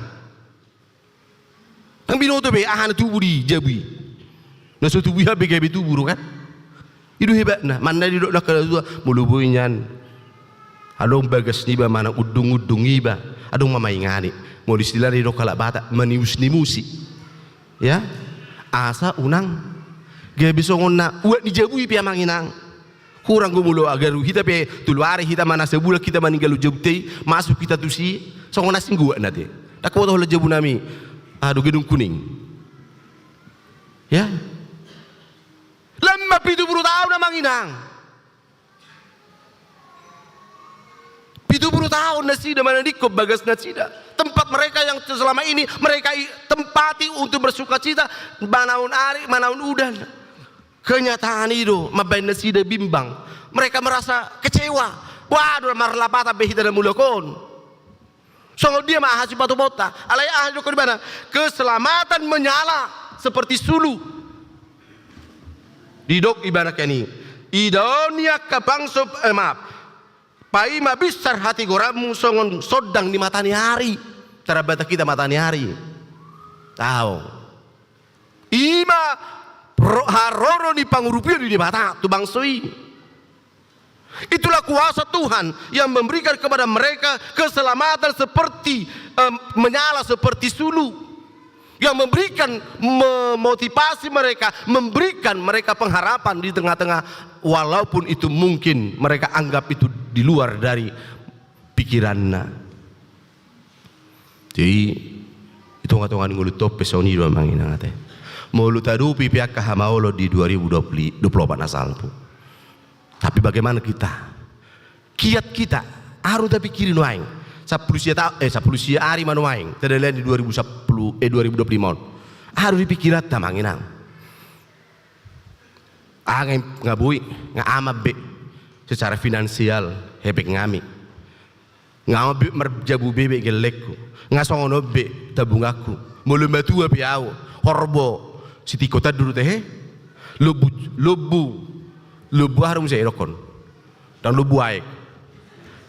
Ndang binoto be aha na tubu di jabu i. Na so tubu i hape gabe tubu do kan? I do hebatna, manna didok angka na tua, molo boi nian adong bagas niba manang undung-undung iba, adong ma maingani. Molo istilahna didok halak Batak, manius-niusi. Ya? Asa unang gabe songon na uat ni jabu i pe, amang inang. Hurang do molo garu hita pe tolu ari hita manang sabulan hita maninggalhon jabunta i, masuk hita tusi, songon asing do uatna ate. Ndang huboto holan jabunami, aha do, gedung kuning. Ya. Lam ma pitu pulu taon, amang inang. Pitu pulu taon nasida manadingkon bagas nasida. Tempat mereka yang selama ini mereka i-, tempati untuk bersukacita, manaon ari, manaon udan. Kenyataan i do mambahen nasida bimbang. Mereka merasa kecewa. Wah, do marlapatan be hita na mulak on. Songon dia ma aha sipatupaonta? Alai aha didok ibana? Keselamatan menyala seperti sulu. Didok ibana kan i, idaon ni angka bangso, eh, maaf. Paima binsar hatigoranmu songon sondang ni mata ni ari. Tarambata hita mata ni ari. Tahu. I ma ro-, haroro ni pangurupion ni Debata tu bangso i. Itulah kuasa Tuhan yang memberikan kepada mereka keselamatan seperti, em, menyala seperti sulu. Yang memberikan, memotivasi mereka, memberikan mereka pengharapan di tengah-tengah, walaupun itu mungkin mereka anggap itu di luar dari pikiranna. Jadi, i tonga-tonga ni ngolunta on pe songon i do, amang inang, ate. Molo tadopi pe angka hamaolon di dua ribu dua puluh, dua puluh opat na salpu. Tapi bagaimana kita? Kiat hita, aha do tapikiri nuaeng? Sampulu sia ta-, eh, sampulu sia ari ma nuaeng, tadalani dua ribu sampulu, eh, dua ribu dua puluh lima on. Aha do di pikiranta, amang inang? Aha nga, nga boi, nga aman be secara finansial hepeng nami. Nga aman be marjabu bebek gellengku. Nga songon on be tabunganku. Molo matua pe au, horbo, sitingko tandu do tehe. Lombu, lombu, lombu aha do muse didokkon? Ndang lombu aek.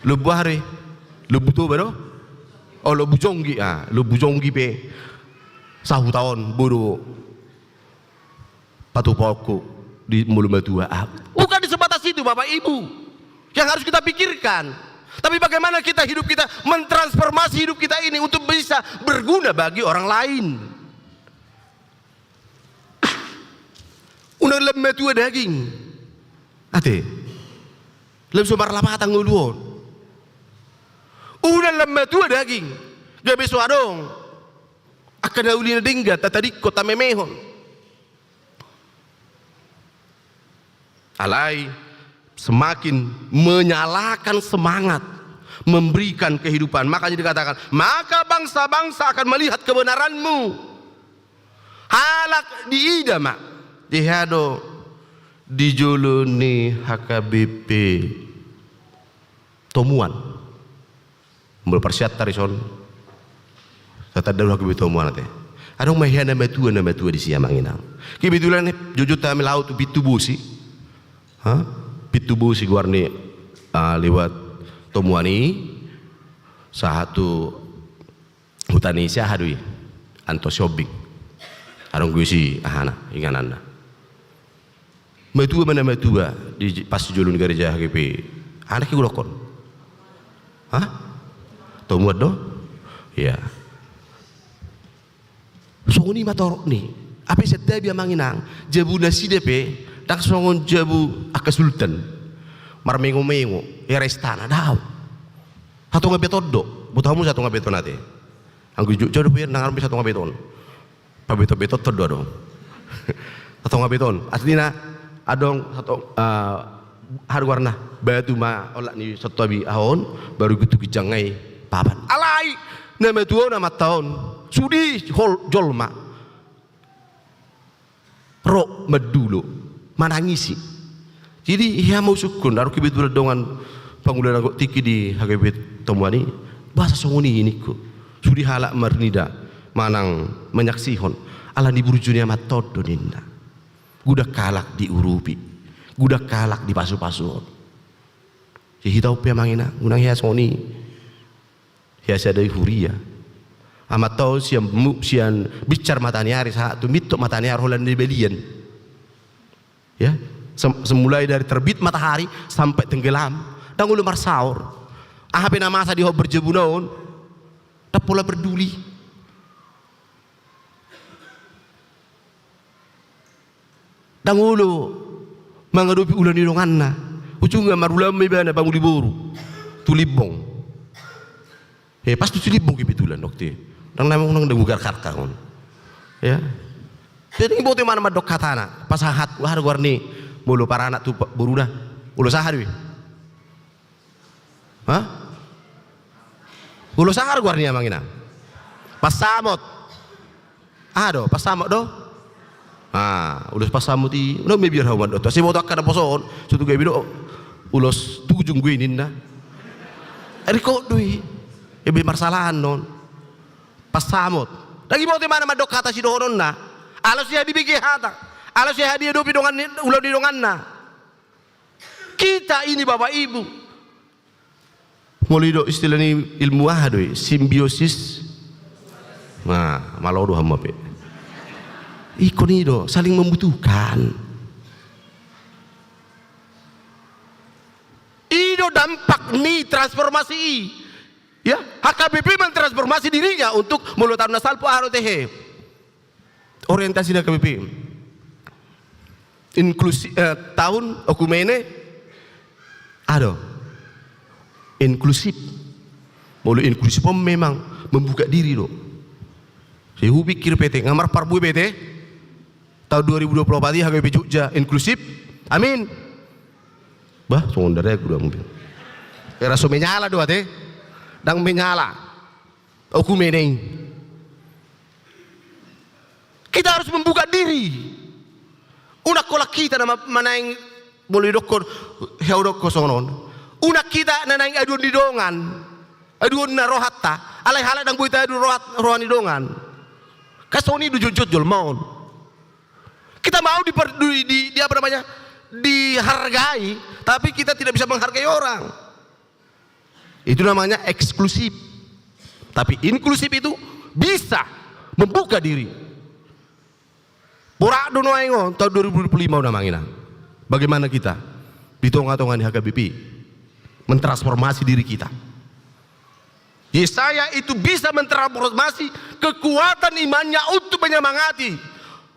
Lombu aha do i? Lombu Toba do? Oh, lombu jonggi, ah, lombu jonggi pe sahuta on boi do patupaonku di molo matua. Ah, bukan di sebatas itu, Bapak Ibu, yang harus kita pikirkan. Tapi bagaimana kita hidup kita, mentransformasi hidup kita ini untuk bisa berguna bagi orang lain. Unang lam matua daging. Ate. Lam so marlapatan ngolu on. Unang lam matua daging. Gabe so adong angka na uli na denggan, tatadingkon, tamemehon. Alai semakin menyalakan semangat, memberikan kehidupan. Makanya dikatakan, maka bangsa-bangsa akan melihat kebenaranmu. Halak diida ma, diida do di jolo ni H K B P Tomuan. Molo parsiantar dison, tatanda do H K B P Tomuan ate. Adong ma hea na matua, na matua disi, amang inang. Kebetulan jotjot hami laho tu Pintu Bosi. Ha? Pintu Bosi goar ni, ah, lewat Tomuan i, sahat tu huta ni si aha do i? Anto Siombing. Adong do i si ahana, ingananna. Matua ma na matua di pas jolo ni gareja H K B P. Anak i hudokkon. Hah? Tomuan do? Iya. Songon i ma torop ni. Ape santabi amang inang, jabu nasida pe ndang songon jabu angka sultan. Marmengo-mengo, era istana, daong. Satonga beton do, boto hamu satonga beton ate. Anggo i Jogja dope, ndang arbe satonga beton. Pabeton-beton do adong. Satonga beton. Artina adong sato, eh, aha do goarna, batu ma olat ni santabi aha on, baru tu ginjang nai papan. Alai na matua on, amanta on, sude hol jolma ro mandulo, manangisi. Jadi hea ma usukkon, adong kebetulan dongan pangula na gok tingki di H K B P Tomuan i, boasa songon i ningku. Sude halak marnida manang manyaksihon, ala ni burju ni amanta on do ninna. Godang halak diurupi, godang halak dipasupasuhon. Jadi hita on pe amang inang, unang hea songon i. Hea sada i huria. Amanta on sian mu-, sian binsar mataniari sahat tu mintok mataniari holan na di balian. Ya, sem-, semulai dari terbit matahari sampai tenggelam. Ndang olo marsaor. Aha pe na masa di hau berjabuna on, ndang pola perduli. Ndang olo mangadopi ulaon ni donganna. Ujungna marulaon ma ibana pangoli boru tu Limbong. Eh, pas tu Limbong kebetulan waktu i. Ndang na, ndang, ndang bugar karka on. Ya. Jadi botima na mandok hatana, pasahat, aha do goarna i, molo paranak tu pa-, boruna. Ulos aha do i? Hah? Ulos aha do goarna i amang inang? Pansamot. Aha do, pansamot do? Ah, ulos pansamot i, unang mabiar hamu mandok. Asa diboto angka naposo on, so tu gabe do ulos tujung do i ninna. Rikot do i. Gabe marsalahan on. Pansamot. Ndang diboto ibana mandok hata sidohononna. Ala so hea dibege hata. Ala so hea diadopi dongan ni, ulaon ni donganna. Kita ini, Bapak Ibu, molo i do istilah ni ilmu aha do i, simbiosis. Nah, malo do hamu ape. Ingkon i do, saling membutuhkan. I do dampak ni transformasi i. Ya, H K B P mentransformasi dirinya untuk molo taon na salpu aha do tehe. Orientasi na H K B P. Inklusi-, eh, taon okumene, aha do, inklusif. Molo inklusif on memang membuka diri do. Sai hupikir pe ate, nga marparbue pe ate. Taon dua ribu dua puluh empat i H K B P Jogja inklusif. Amin. Bah, songon darek udah mungkin. Era so menyala do ate. Ndang menyala. Okumene i. Kita harus membuka diri. Unang holan hita na ma-, manaeng, boi didokkon, hea hudokkon songon on. Unang hita na naeng aduan ni dongan. Aduan na rohanta. Alai halak ndang boi taadu rohat-, roha ni dongan. Kan songon i do jotjot jolma on. Kita mau diper-, di, di, di apa namanya? Dihargai, tapi kita tidak bisa menghargai orang. Itu namanya eksklusif. Tapi inklusif itu bisa membuka diri. Borat do nuaeng on, taon dua ribu dua puluh lima on amang inang. Bagaimana kita di tonga-tonga ni H K B P mentransformasi diri kita? Yesaya itu bisa mentransformasi kekuatan imannya untuk menyemangati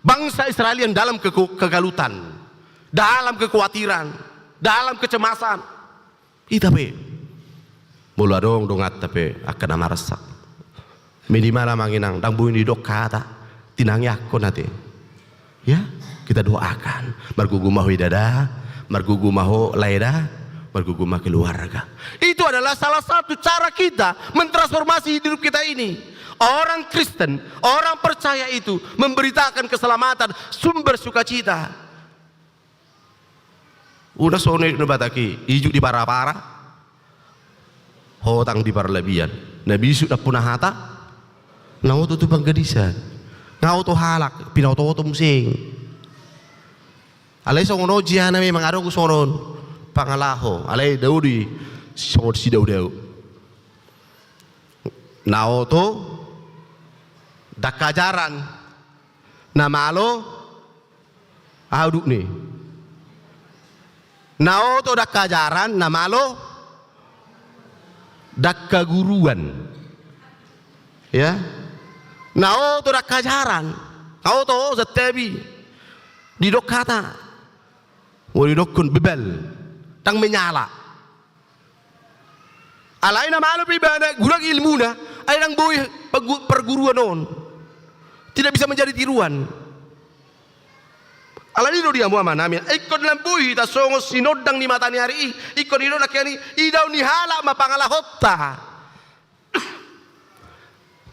bangsa Israel yang dalam keku-, kegalutan, dalam kekhawatiran, dalam kecemasan. Hita pe, molo adong donganta pe angka na marsak, minimal amang inang, ndang boi nidok hata, tinangiangkon ate. Ya, kita doakan. Margogo ma ho i dada, margogo ma ho lae da, margogo ma keluarga. Itu adalah salah satu cara kita mentransformasi hidup kita ini. Orang Kristen, orang percaya itu memberitakan keselamatan, sumber sukacita. Unang songon na Batak i, ijuk di para-para, hotang di parlabian. Na bisuk nampuna hata, na oto tu panggadisan. Nga oto halak, pinaoto-oto muse. Alai songon on jia na memang adong songon on pangalaho. Alai dao do i songon sidao-dao. Na oto dangka ajaran, na malo aha udutna i? Na oto dangka ajaran, na malo dangka guruan. Ya. Na oto dangka ajaran, na oto, santabi. Didok hata. Molo didokkon bebal. Ndang menyala. Alai na malo pe ibana, godang ilmuna, ai ndang boi pergu-, perguruan on. Tidak bisa menjadi tiruan. Alani do di hamu amanami, ingkon lam boi hita songon sinondang ni mataniari i, ingkon didok nangkin i, idaon ni halak ma pangalahonta.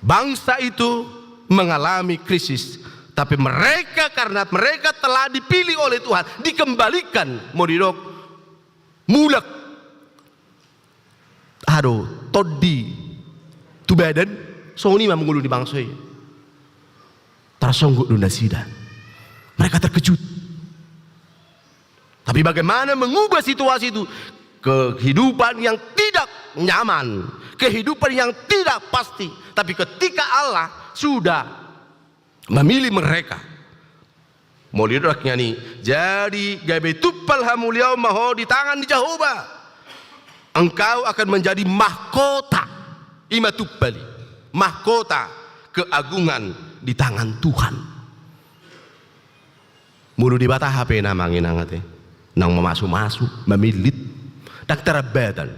Bangsa itu mengalami krisis, tapi mereka, karena mereka telah dipilih oleh Tuhan, dikembalikan, molo didok, mulak. Aha do, tondi tu badan, songon i ma mangolu ni bangso i. Tarsonggot do nasida. Mereka terkejut. Tapi bagaimana mengubah situasi itu? Kehidupan yang tidak nyaman, kehidupan yang tidak pasti. Tapi ketika Allah sudah memilih mereka. Molo didok nangkin i, jadi gabe tumpal hamuliaon ma ho di tangan ni Jahowa. Engkau akan menjadi mahkota. I ma tumpal i. Mahkota keagungan di tangan Tuhan. Molo Debata hape na manginang ate. Nang mamasu-masu, mamillit. Ndang tarambatan.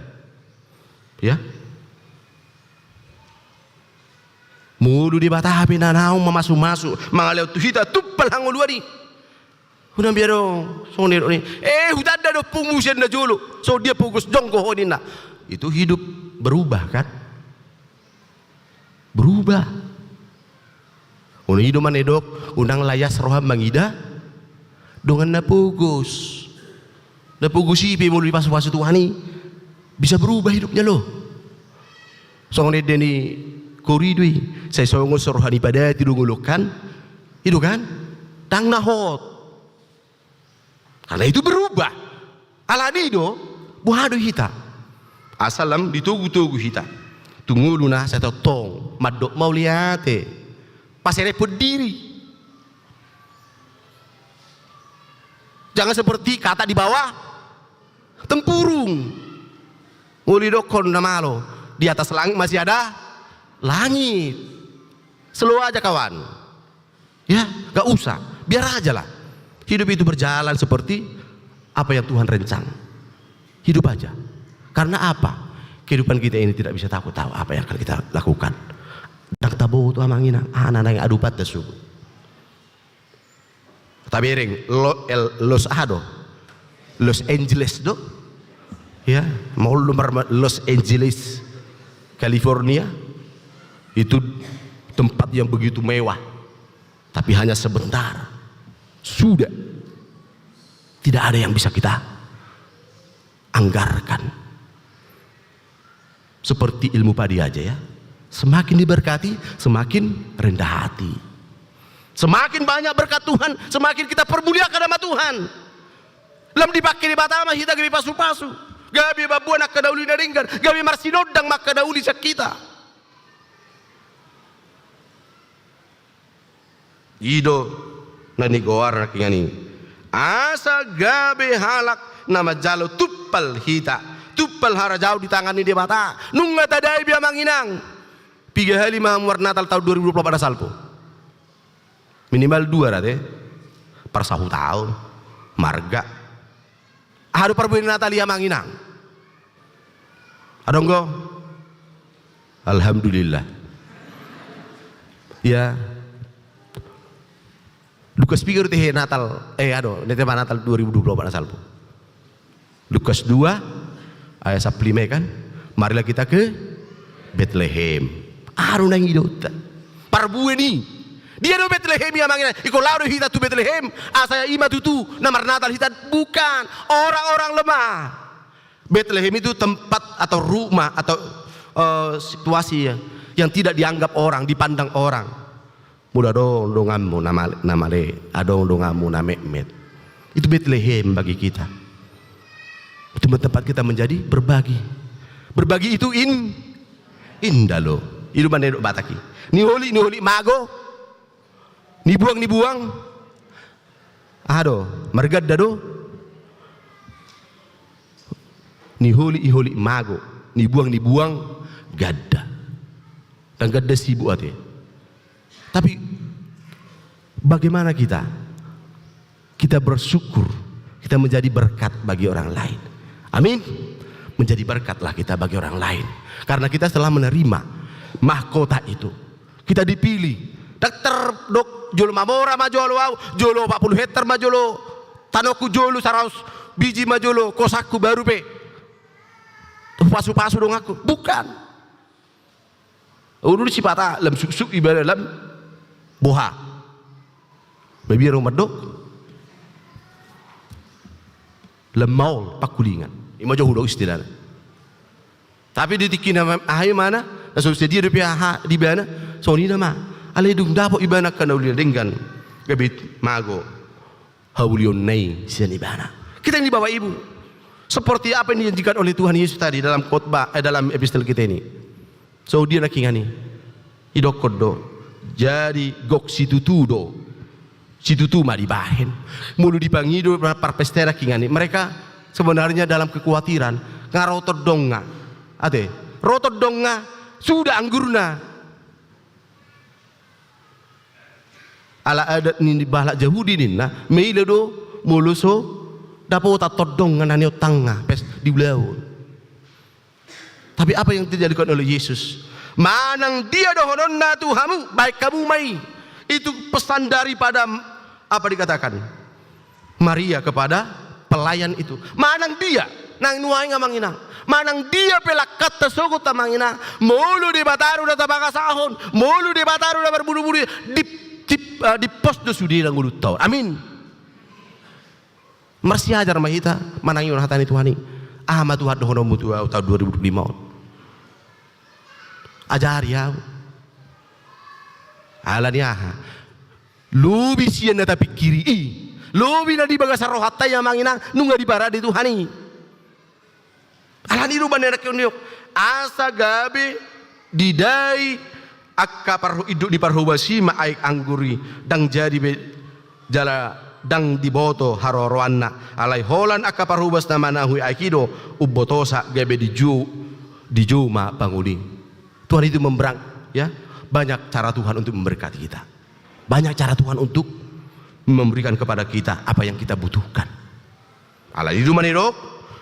Ya. Molo Debata hape na naung mamasu-masu, mangalehon tu hita tumpal hangoluan i. Unang be adong, songon i do ni. Eh, hutanda do pungmu sian na jolo. So dia pogos jonggo ho ninna. Itu hidup berubah kan? Berubah. Molo i do manidok, unang layas roham mangida dongan na pogos. Na pogos i pe molo dipasu-pasu Tuhan i, bisa berubah hidupnya lo. Songon ende ni kori do i, sai songon so roha ni padati do ngolungkan, i do kan? Ndang na hot. Karena itu berubah. Alani do, boha do hita? Asal lam ditogu-togu hita. Tu ngoluna sai tongtong, mandok mauliate. Paserepon diri. Jangan seperti katak di bawah tempurung. Molo didokkon na malo, di atas langit masih ada langit. Slow aja kawan. Ya, gak usah. Biar aja lah. Hidup itu berjalan seperti apa yang Tuhan rencang. Hidup aja. Karena apa? Kehidupan kita ini tidak bisa tahu, tahu apa yang akan kita lakukan. Ndang tabo tu amang inang, aha na naeng adupanta suhut. Tabereng, lo-, el-, Los aha do? Los Angeles do? Ya, mau lu mar-, Los Angeles, California. Itu tempat yang begitu mewah. Tapi hanya sebentar. Sudah. Tidak ada yang bisa kita anggarkan. Seperti ilmu padi aja ya. Semakin diberkati, semakin rendah hati. Semakin banyak berkat Tuhan, semakin kita permuliakan nama Tuhan. Lam dipangke Debata ma hita gabe pasu-pasu. Gabe mamboan angka na uli na denggan, gabe marsinondang ma angka na uli sian hita. I do na nigoar nangkiningan i. Asa gabe halak na manjalo tumpal hita, tumpal harajaon di tangan ni Debata. Nunga tadai be amang inang. Piga hali ma hamu marnatal taon dua ribu dua puluh opat na salpu? Minimal dua rate. Parsahutaon, marga. Aha do parbue ni Natal i amang inang? Adong do? Alhamdulillah. Ya. Lukas piga do tehe Natal, eh, aha do, na tema Natal dua ribu dua puluh opat na salpu? Lukas dua ayat sampulu lima i kan? Marilah kita ke Betlehem. Aha do naeng idaonta? Parbue ni. Dia do Betlehem i amang inang? Ingkon laho do hita tu Betlehem asa i ma tutu na marnatal hita? Bukan. Orang-orang lemah. Betlehem itu tempat atau rumah atau, eh, situasi ya, yang tidak dianggap orang, dipandang orang. Molo adong donganmu na male, na male, adong donganmu na metmet. Itu Betlehem bagi kita. Itu tempat kita menjadi berbagi. Berbagi itu in-, indah loh. I do manidok Batak i. Niholit, niholit mago. Nibuang, nibuang. Aha do, marganda do. Niholit-iholit mago, nibuang-nibuang ganda. Dan ganda sibuk ate. Tapi bagaimana kita? Kita bersyukur, kita menjadi berkat bagi orang lain. Amin. Menjadi berkatlah kita bagi orang lain. Karena kita telah menerima mahkota itu. Kita dipilih. Ndang tardok jolo mamora ma jolo au, jolo opat pulu hektar ma jolo tanongku, jolo saratus biji ma jolo kosangku, baru pe pasu-pasu donganku. Bukan. Ulu do sipata lam suksuk ibana lam boha. Mabiar mandok. Lam maol pangkulingan. Ima jo hudok istilahna. Tapi di tingki na ma-, aha imana, na so sadia dope aha di ibana, songon i nama. Alai dung dapot ibana angka na uli na denggan, gabe mago haulionna i sian ibana. Kita ini Bapak Ibu, seperti apa yang dijanjikan oleh Tuhan Yesus tadi dalam khotbah, eh, dalam epistel kita ini. So dia na kingan i. Idokkon do. Jadi gok situtu do. Situtu ma dibahen. Molo dipangido parpestana kingan i. Mereka sebenarnya dalam kekhawatiran. Nga ro tondongna. Ate. Ro tondongna. Suda anggurna. Ala adat ni halak Jahudi ninna, maila do molo so dapotan tondongna na niontangna, pes diulahon. Tapi apa yang dijadikan oleh Yesus? Manang dia dohononna tu hamu, bahen hamu ma i. Itu pesan daripada, apa dikatakan? Maria kepada pelayan itu. Manang dia, nang nuaeng amang inang. Manang dia pe langkanta sogot amang inang. Molo Debata do na tapangasahon, molo Debata do na marbudubudi, di, di, eh, dipos do sude na ngolunta on. Amin. Marsiajar ma hita manangihon hata ni Tuhan i. Aha ma Tuhan dohononmu tu au taon dua ribu dua puluh lima on? Ajari au. Ala ni aha? Lobi sian na tapingkiri i, lobi na di bagasan rohanta i amang inang, nunga diparade Tuhan i. Ala ni i do umbahen na nangkion ni on, asa gabe didai angka par-, induk ni parhobas i ma aek anggur i, ndang jadi be jala ndang diboto haroroanna. Alai holan angka parhobas na manahui aek i do umbotosa gabe dijou, dijou ma pangoli. Tuhan itu memberang, ya, banyak cara Tuhan untuk memberkati kita. Banyak cara Tuhan untuk memberikan kepada kita apa yang kita butuhkan. Ala ni i do umbahen na nidok,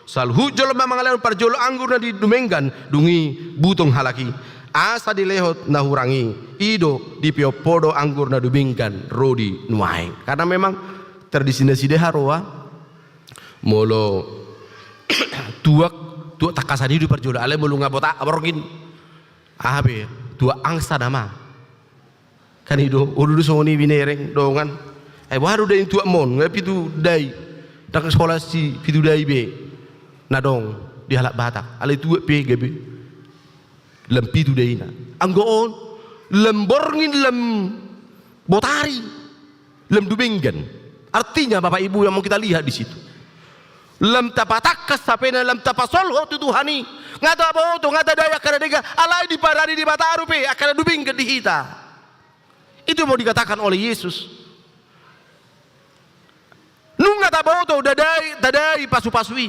saluhut jolma mangalehon parjolo anggur na di dumenggan, dung i butong halak i. Asa dilehon na hurang i, i do dipeopho do anggur na dumenggan ro di nuaeng. Karena memang tradisi nasida haroa, molo tuak, tuak tangkasan i do parjolo, alai molo nga botak borngin, aha pe, tuak angsa nama. Kan i do, olo do songon i binereng dongan. Ai boha do dai ni tuakmon, nga pitu dai. Ndang holan si pitu dai be na adong di halak Batak. Alai tuak pe gabe lam pitu daina. Anggo on, lam borngin, lam botari, lam dumenggan. Artinya Bapak Ibu yang mau kita lihat di situ. Lam tapatangkas hapena, lam tapasolhot tu Tuhan i. Nga taboto, nga tadai angka na denggan, alai diparade Debata dope angka na dumenggan di hita. Itu mau dikatakan oleh Yesus. Nunga taboto, dadai, tadai pasu-pasu i.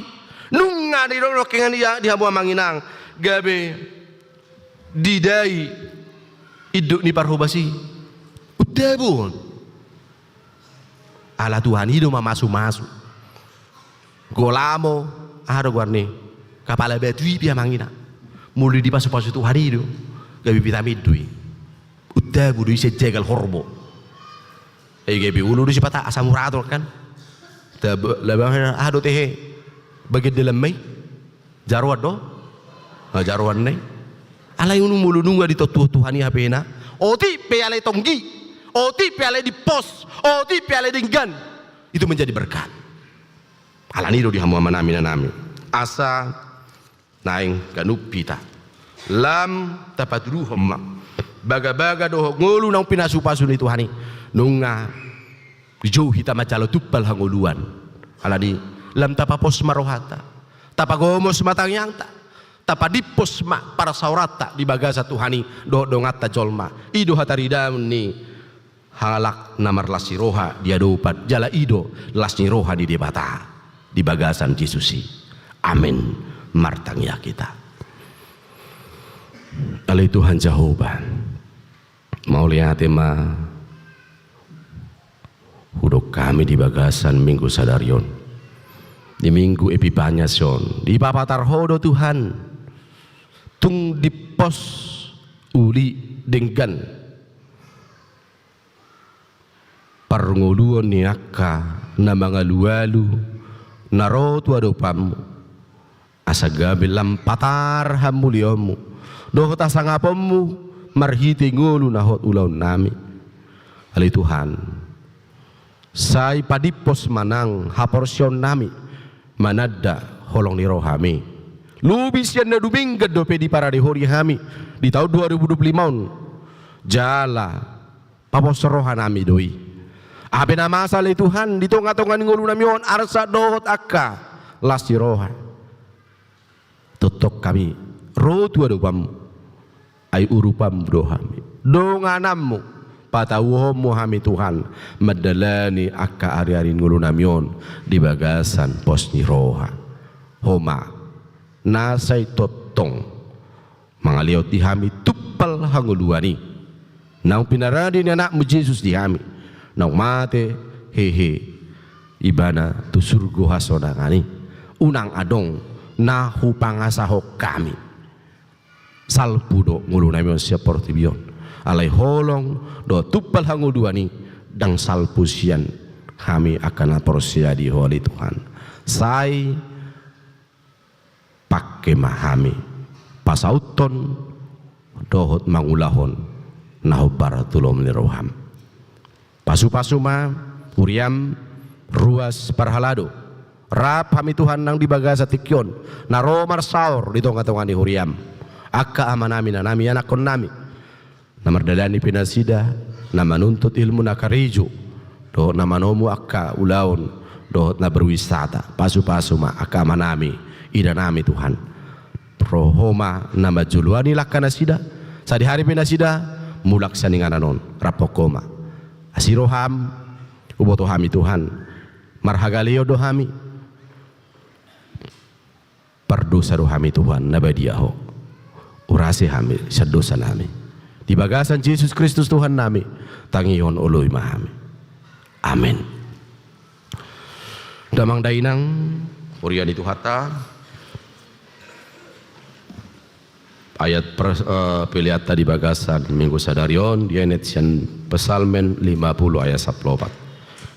Nunga didok nangkiningan i di hamu amang inang, gabe didai induk ni parhobas i. Undabu on. Ala Tuhan i do mamasu-masu. Golamo, aha do goarna i? Kapala batu i pe amang inang. Molo dipasu-pasu Tuhan i do, gabe vitamin do i. Undabu do i sian jagal horbo. Ai gabe olo do sipata asam urat on kan. Tab-, labang aha do tehe? Bagian dalam ma i. Jaroan do? Ah, jaroan na i. Alai unang molo nunga ditontong Tuhan i hapena. Otik pe alai tonggi. Otik pe alai dipos. Otik pe alai denggan. Itu menjadi berkat. Ala ni i do di hamu amanami, inanami. Asa naeng ganup hita lam tapatuduhon ma bagabaga dohot ngolu naung pinasu-pasu ni Tuhan i. Nunga dijou hita manjalo tumpal hangoluan. Ala ni i lam tapapos ma rohanta, tapagomos ma tangiangta, tapadimpos ma parsaoranta di bagasan Tuhan i dohot donganta jolma. I do hataridaon ni halak na marlas ni roha di adopan, jala i do las ni roha ni Debata di bagasan Jesus i. Amen. Martangiang hita. Ale Tuhan Jahowa, mauliate ma hudok hami di bagasan Minggu sadari on, di Minggu Epipanias on, dipapatar Ho do Tuhan, tung dippos uli denggan parngoluon ni angka na mangalualu na ro tu adopanmu, asa gabe lam patar hamuliaonmu dohot hasangaponmu marhite ngolu na hot ulaonnami. Ale Tuhan, sai padippos ma nang haporseaonnami mananda holong ni rohami. Lobi sian na dumenggan dope diparade Ho di hami di taon dua ribu dua puluh lima on. Jala paboa rohanami do i. Aha pe na masa ale Tuhan di tongatonga ni ngolunami on, arsak dohot angka las ni roha, tongtong hami ro tu adopanmu. Ai urupanmu do hami, dongananmu, patauhonmu hami Tuhan mandalani angka ariari ni ngolunami on di bagasan pos ni roha. Ho ma na sai tongtong mangalehon di hami tumpal hangoluan i naung pinarade ni anakmu Jesus di hami, naung mate hehe Ibana tu surgo hasonangan i. Unang adong na hupangasahon hami. Salpu do ngolunami on sian portibi on. Alai holong dohot tumpal hangoluan i ndang salpu sian hami angka na porsea di Ho ale Tuhan. Sai pangke ma hami pasauthon dohot mangulahon na hombar tu lomo ni roham. Pasupasu ma huriam ruas parhalado. Rap hami Tuhan nang di bagasan tingki on na ro marsaor di tongatonga ni huriam, angka amanami, inanami, anakkonnami, na mardalani pe nasida na manuntut ilmu na karejo dohot na manomu angka ulaon dohot na berwisata. Pasupasu ma angka amanami, inanami Tuhan. Ro Ho ma na manjoloani langka nasida, sadihari pe nasida mulak sian inganan on. Raphon Ho ma. Asi roham, huboto hami Tuhan, marhagaleon do hami, pardosa do hami Tuhan, na badia Ho. Urasi hami sian dosanami. Di bagasan Jesus Kristus Tuhannami, tangihon oloi ma hami. Amen. Damang dainang, huria ni Tuhanta, ayat per-, eh, peleanta di bagasan Minggu sadari on dienet sian Psalmen lima puluh ayat sampulu opat.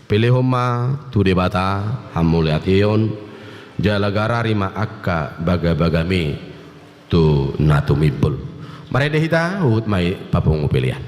Pelehon ma tu Debata hamauliateon, jala garari ma angka bagabagami tu na tumimbul. Marende hita, huhut ma i papungu pelean.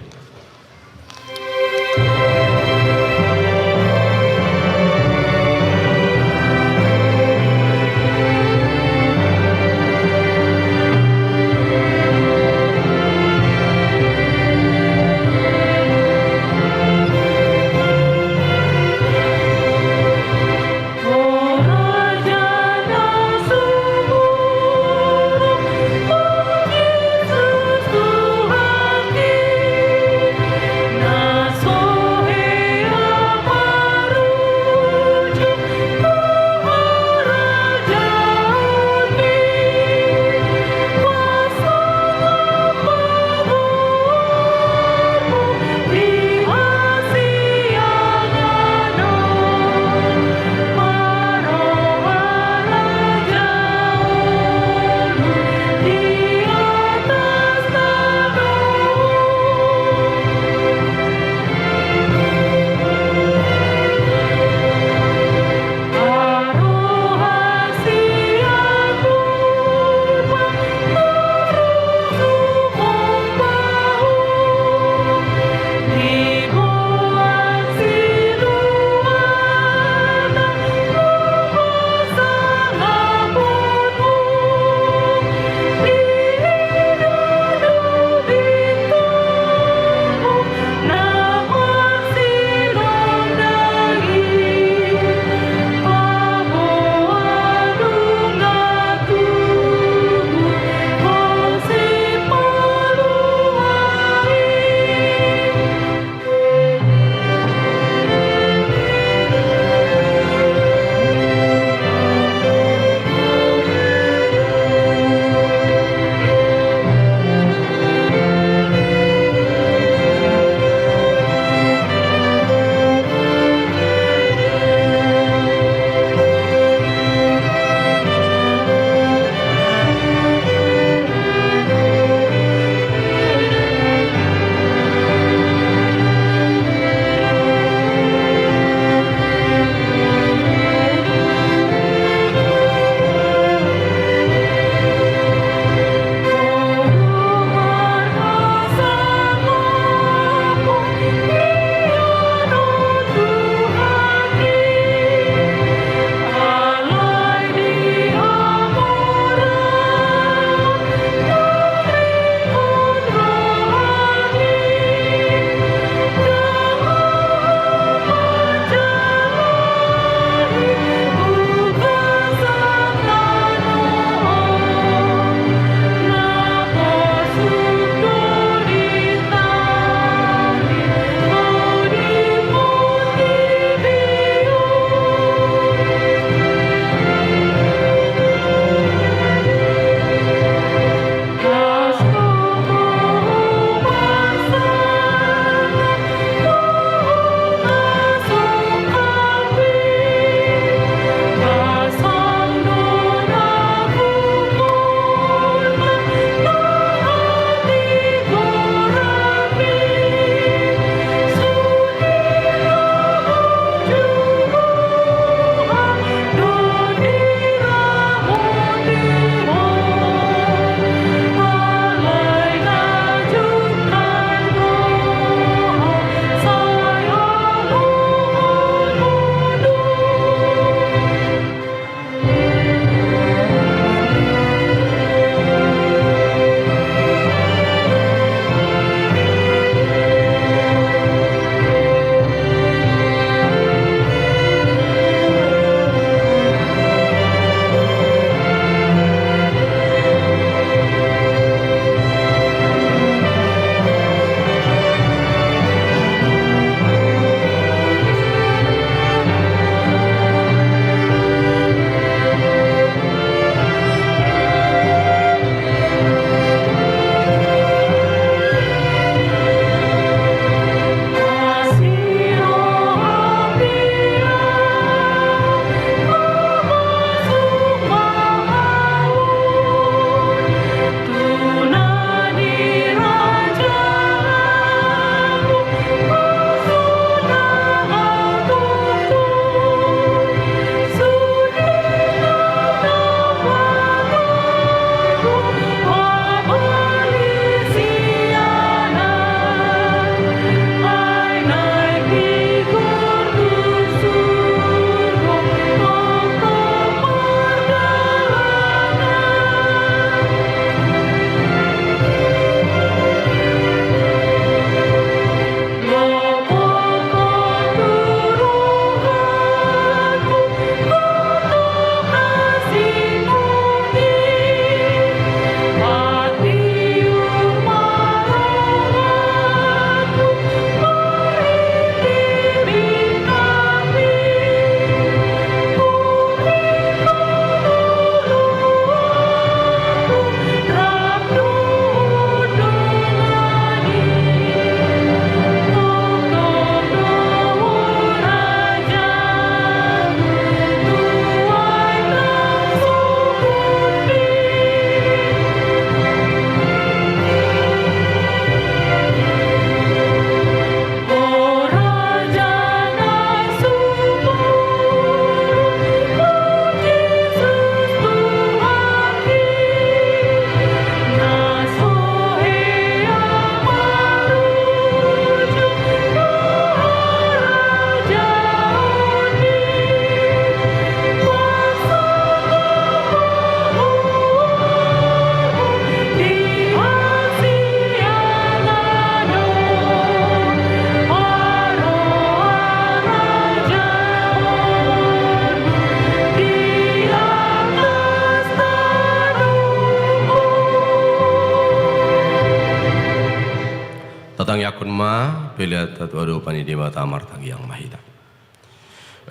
Ma pelean ta tu adopan ni Debata, martangiang ma hita.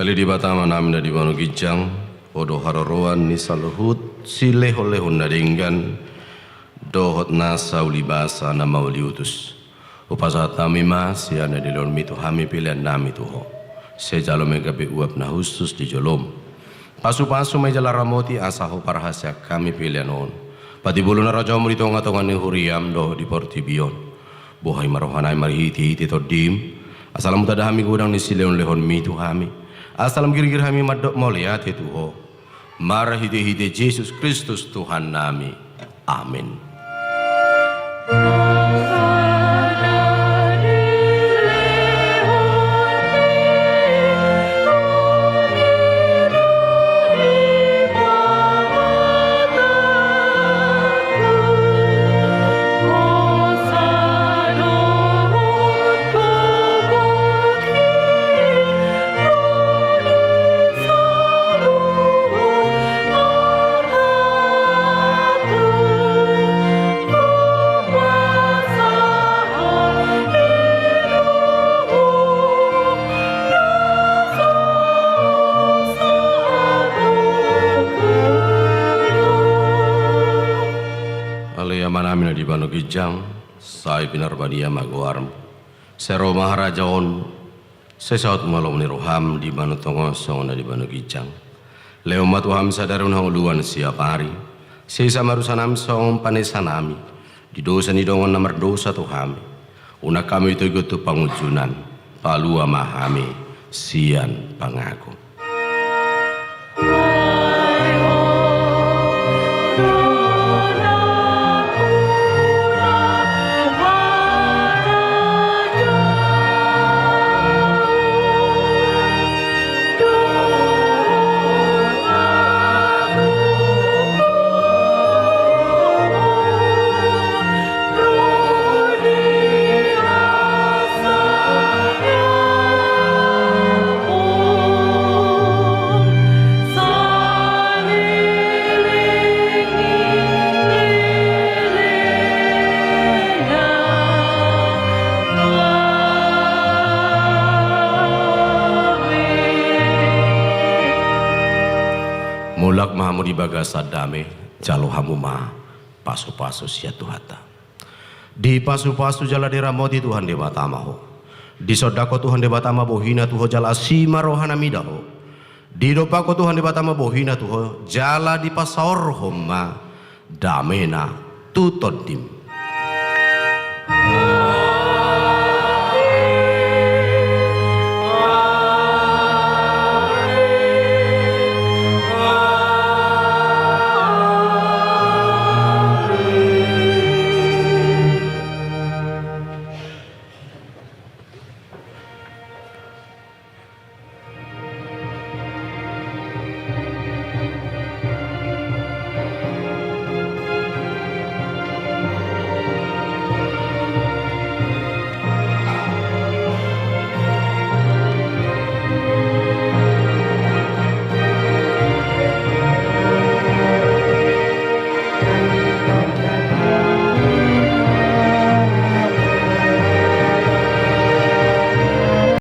Ale Debata Amanami na di banua ginjang, Ho do haroroan ni saluhut silehonlehon na denggan dohot nasa ulibasa na mauliutus. Hupasahat hami ma sian na nilehonmi tu hami peleannami tu Ho. Sai jalo ma i gabe uap na hushus di jolom. Pasupasu ma i jala ramoti asa Ho parhaseang hami pelean on. Patibulhon harajaonmu di tongatonga ni huriam dohot di portibi on. Bohai ma rohanami marhitehite Tondim, asa lam hutanda hami godang ni silehonlehonmi tu hami, asa lam girgir hami mandok mauliate tu Ho. Marhitehite Jesus Kristus Tuhannami. Amen. Ale Amanami na di banua ginjang, sai pinarbadia ma goarmu. Sai ro ma harajaonmu. Sai saut ma lomo ni roham di banua tonga on songon na di banua ginjang. Lehon ma tu hami sadari on hangoluan siapari. Sesa ma dosanami songon panesanami di dosa ni dongan na mardosa tu hami. Unang hami toigon tu pangunjunan. Palua ma hami sian pangago. Mulak ma hamu di bagasan dame, jalo hamu ma pasupasu sian Tuhanta. Dipasupasu jala diramoti Tuhan Debata ma ho. Disondangkon Tuhan Debata ma bohina tu ho jala asi ma rohana mida ho. Didompakkon Tuhan Debata ma bohina tu ho jala dipasaorhon ma damena tu tondim.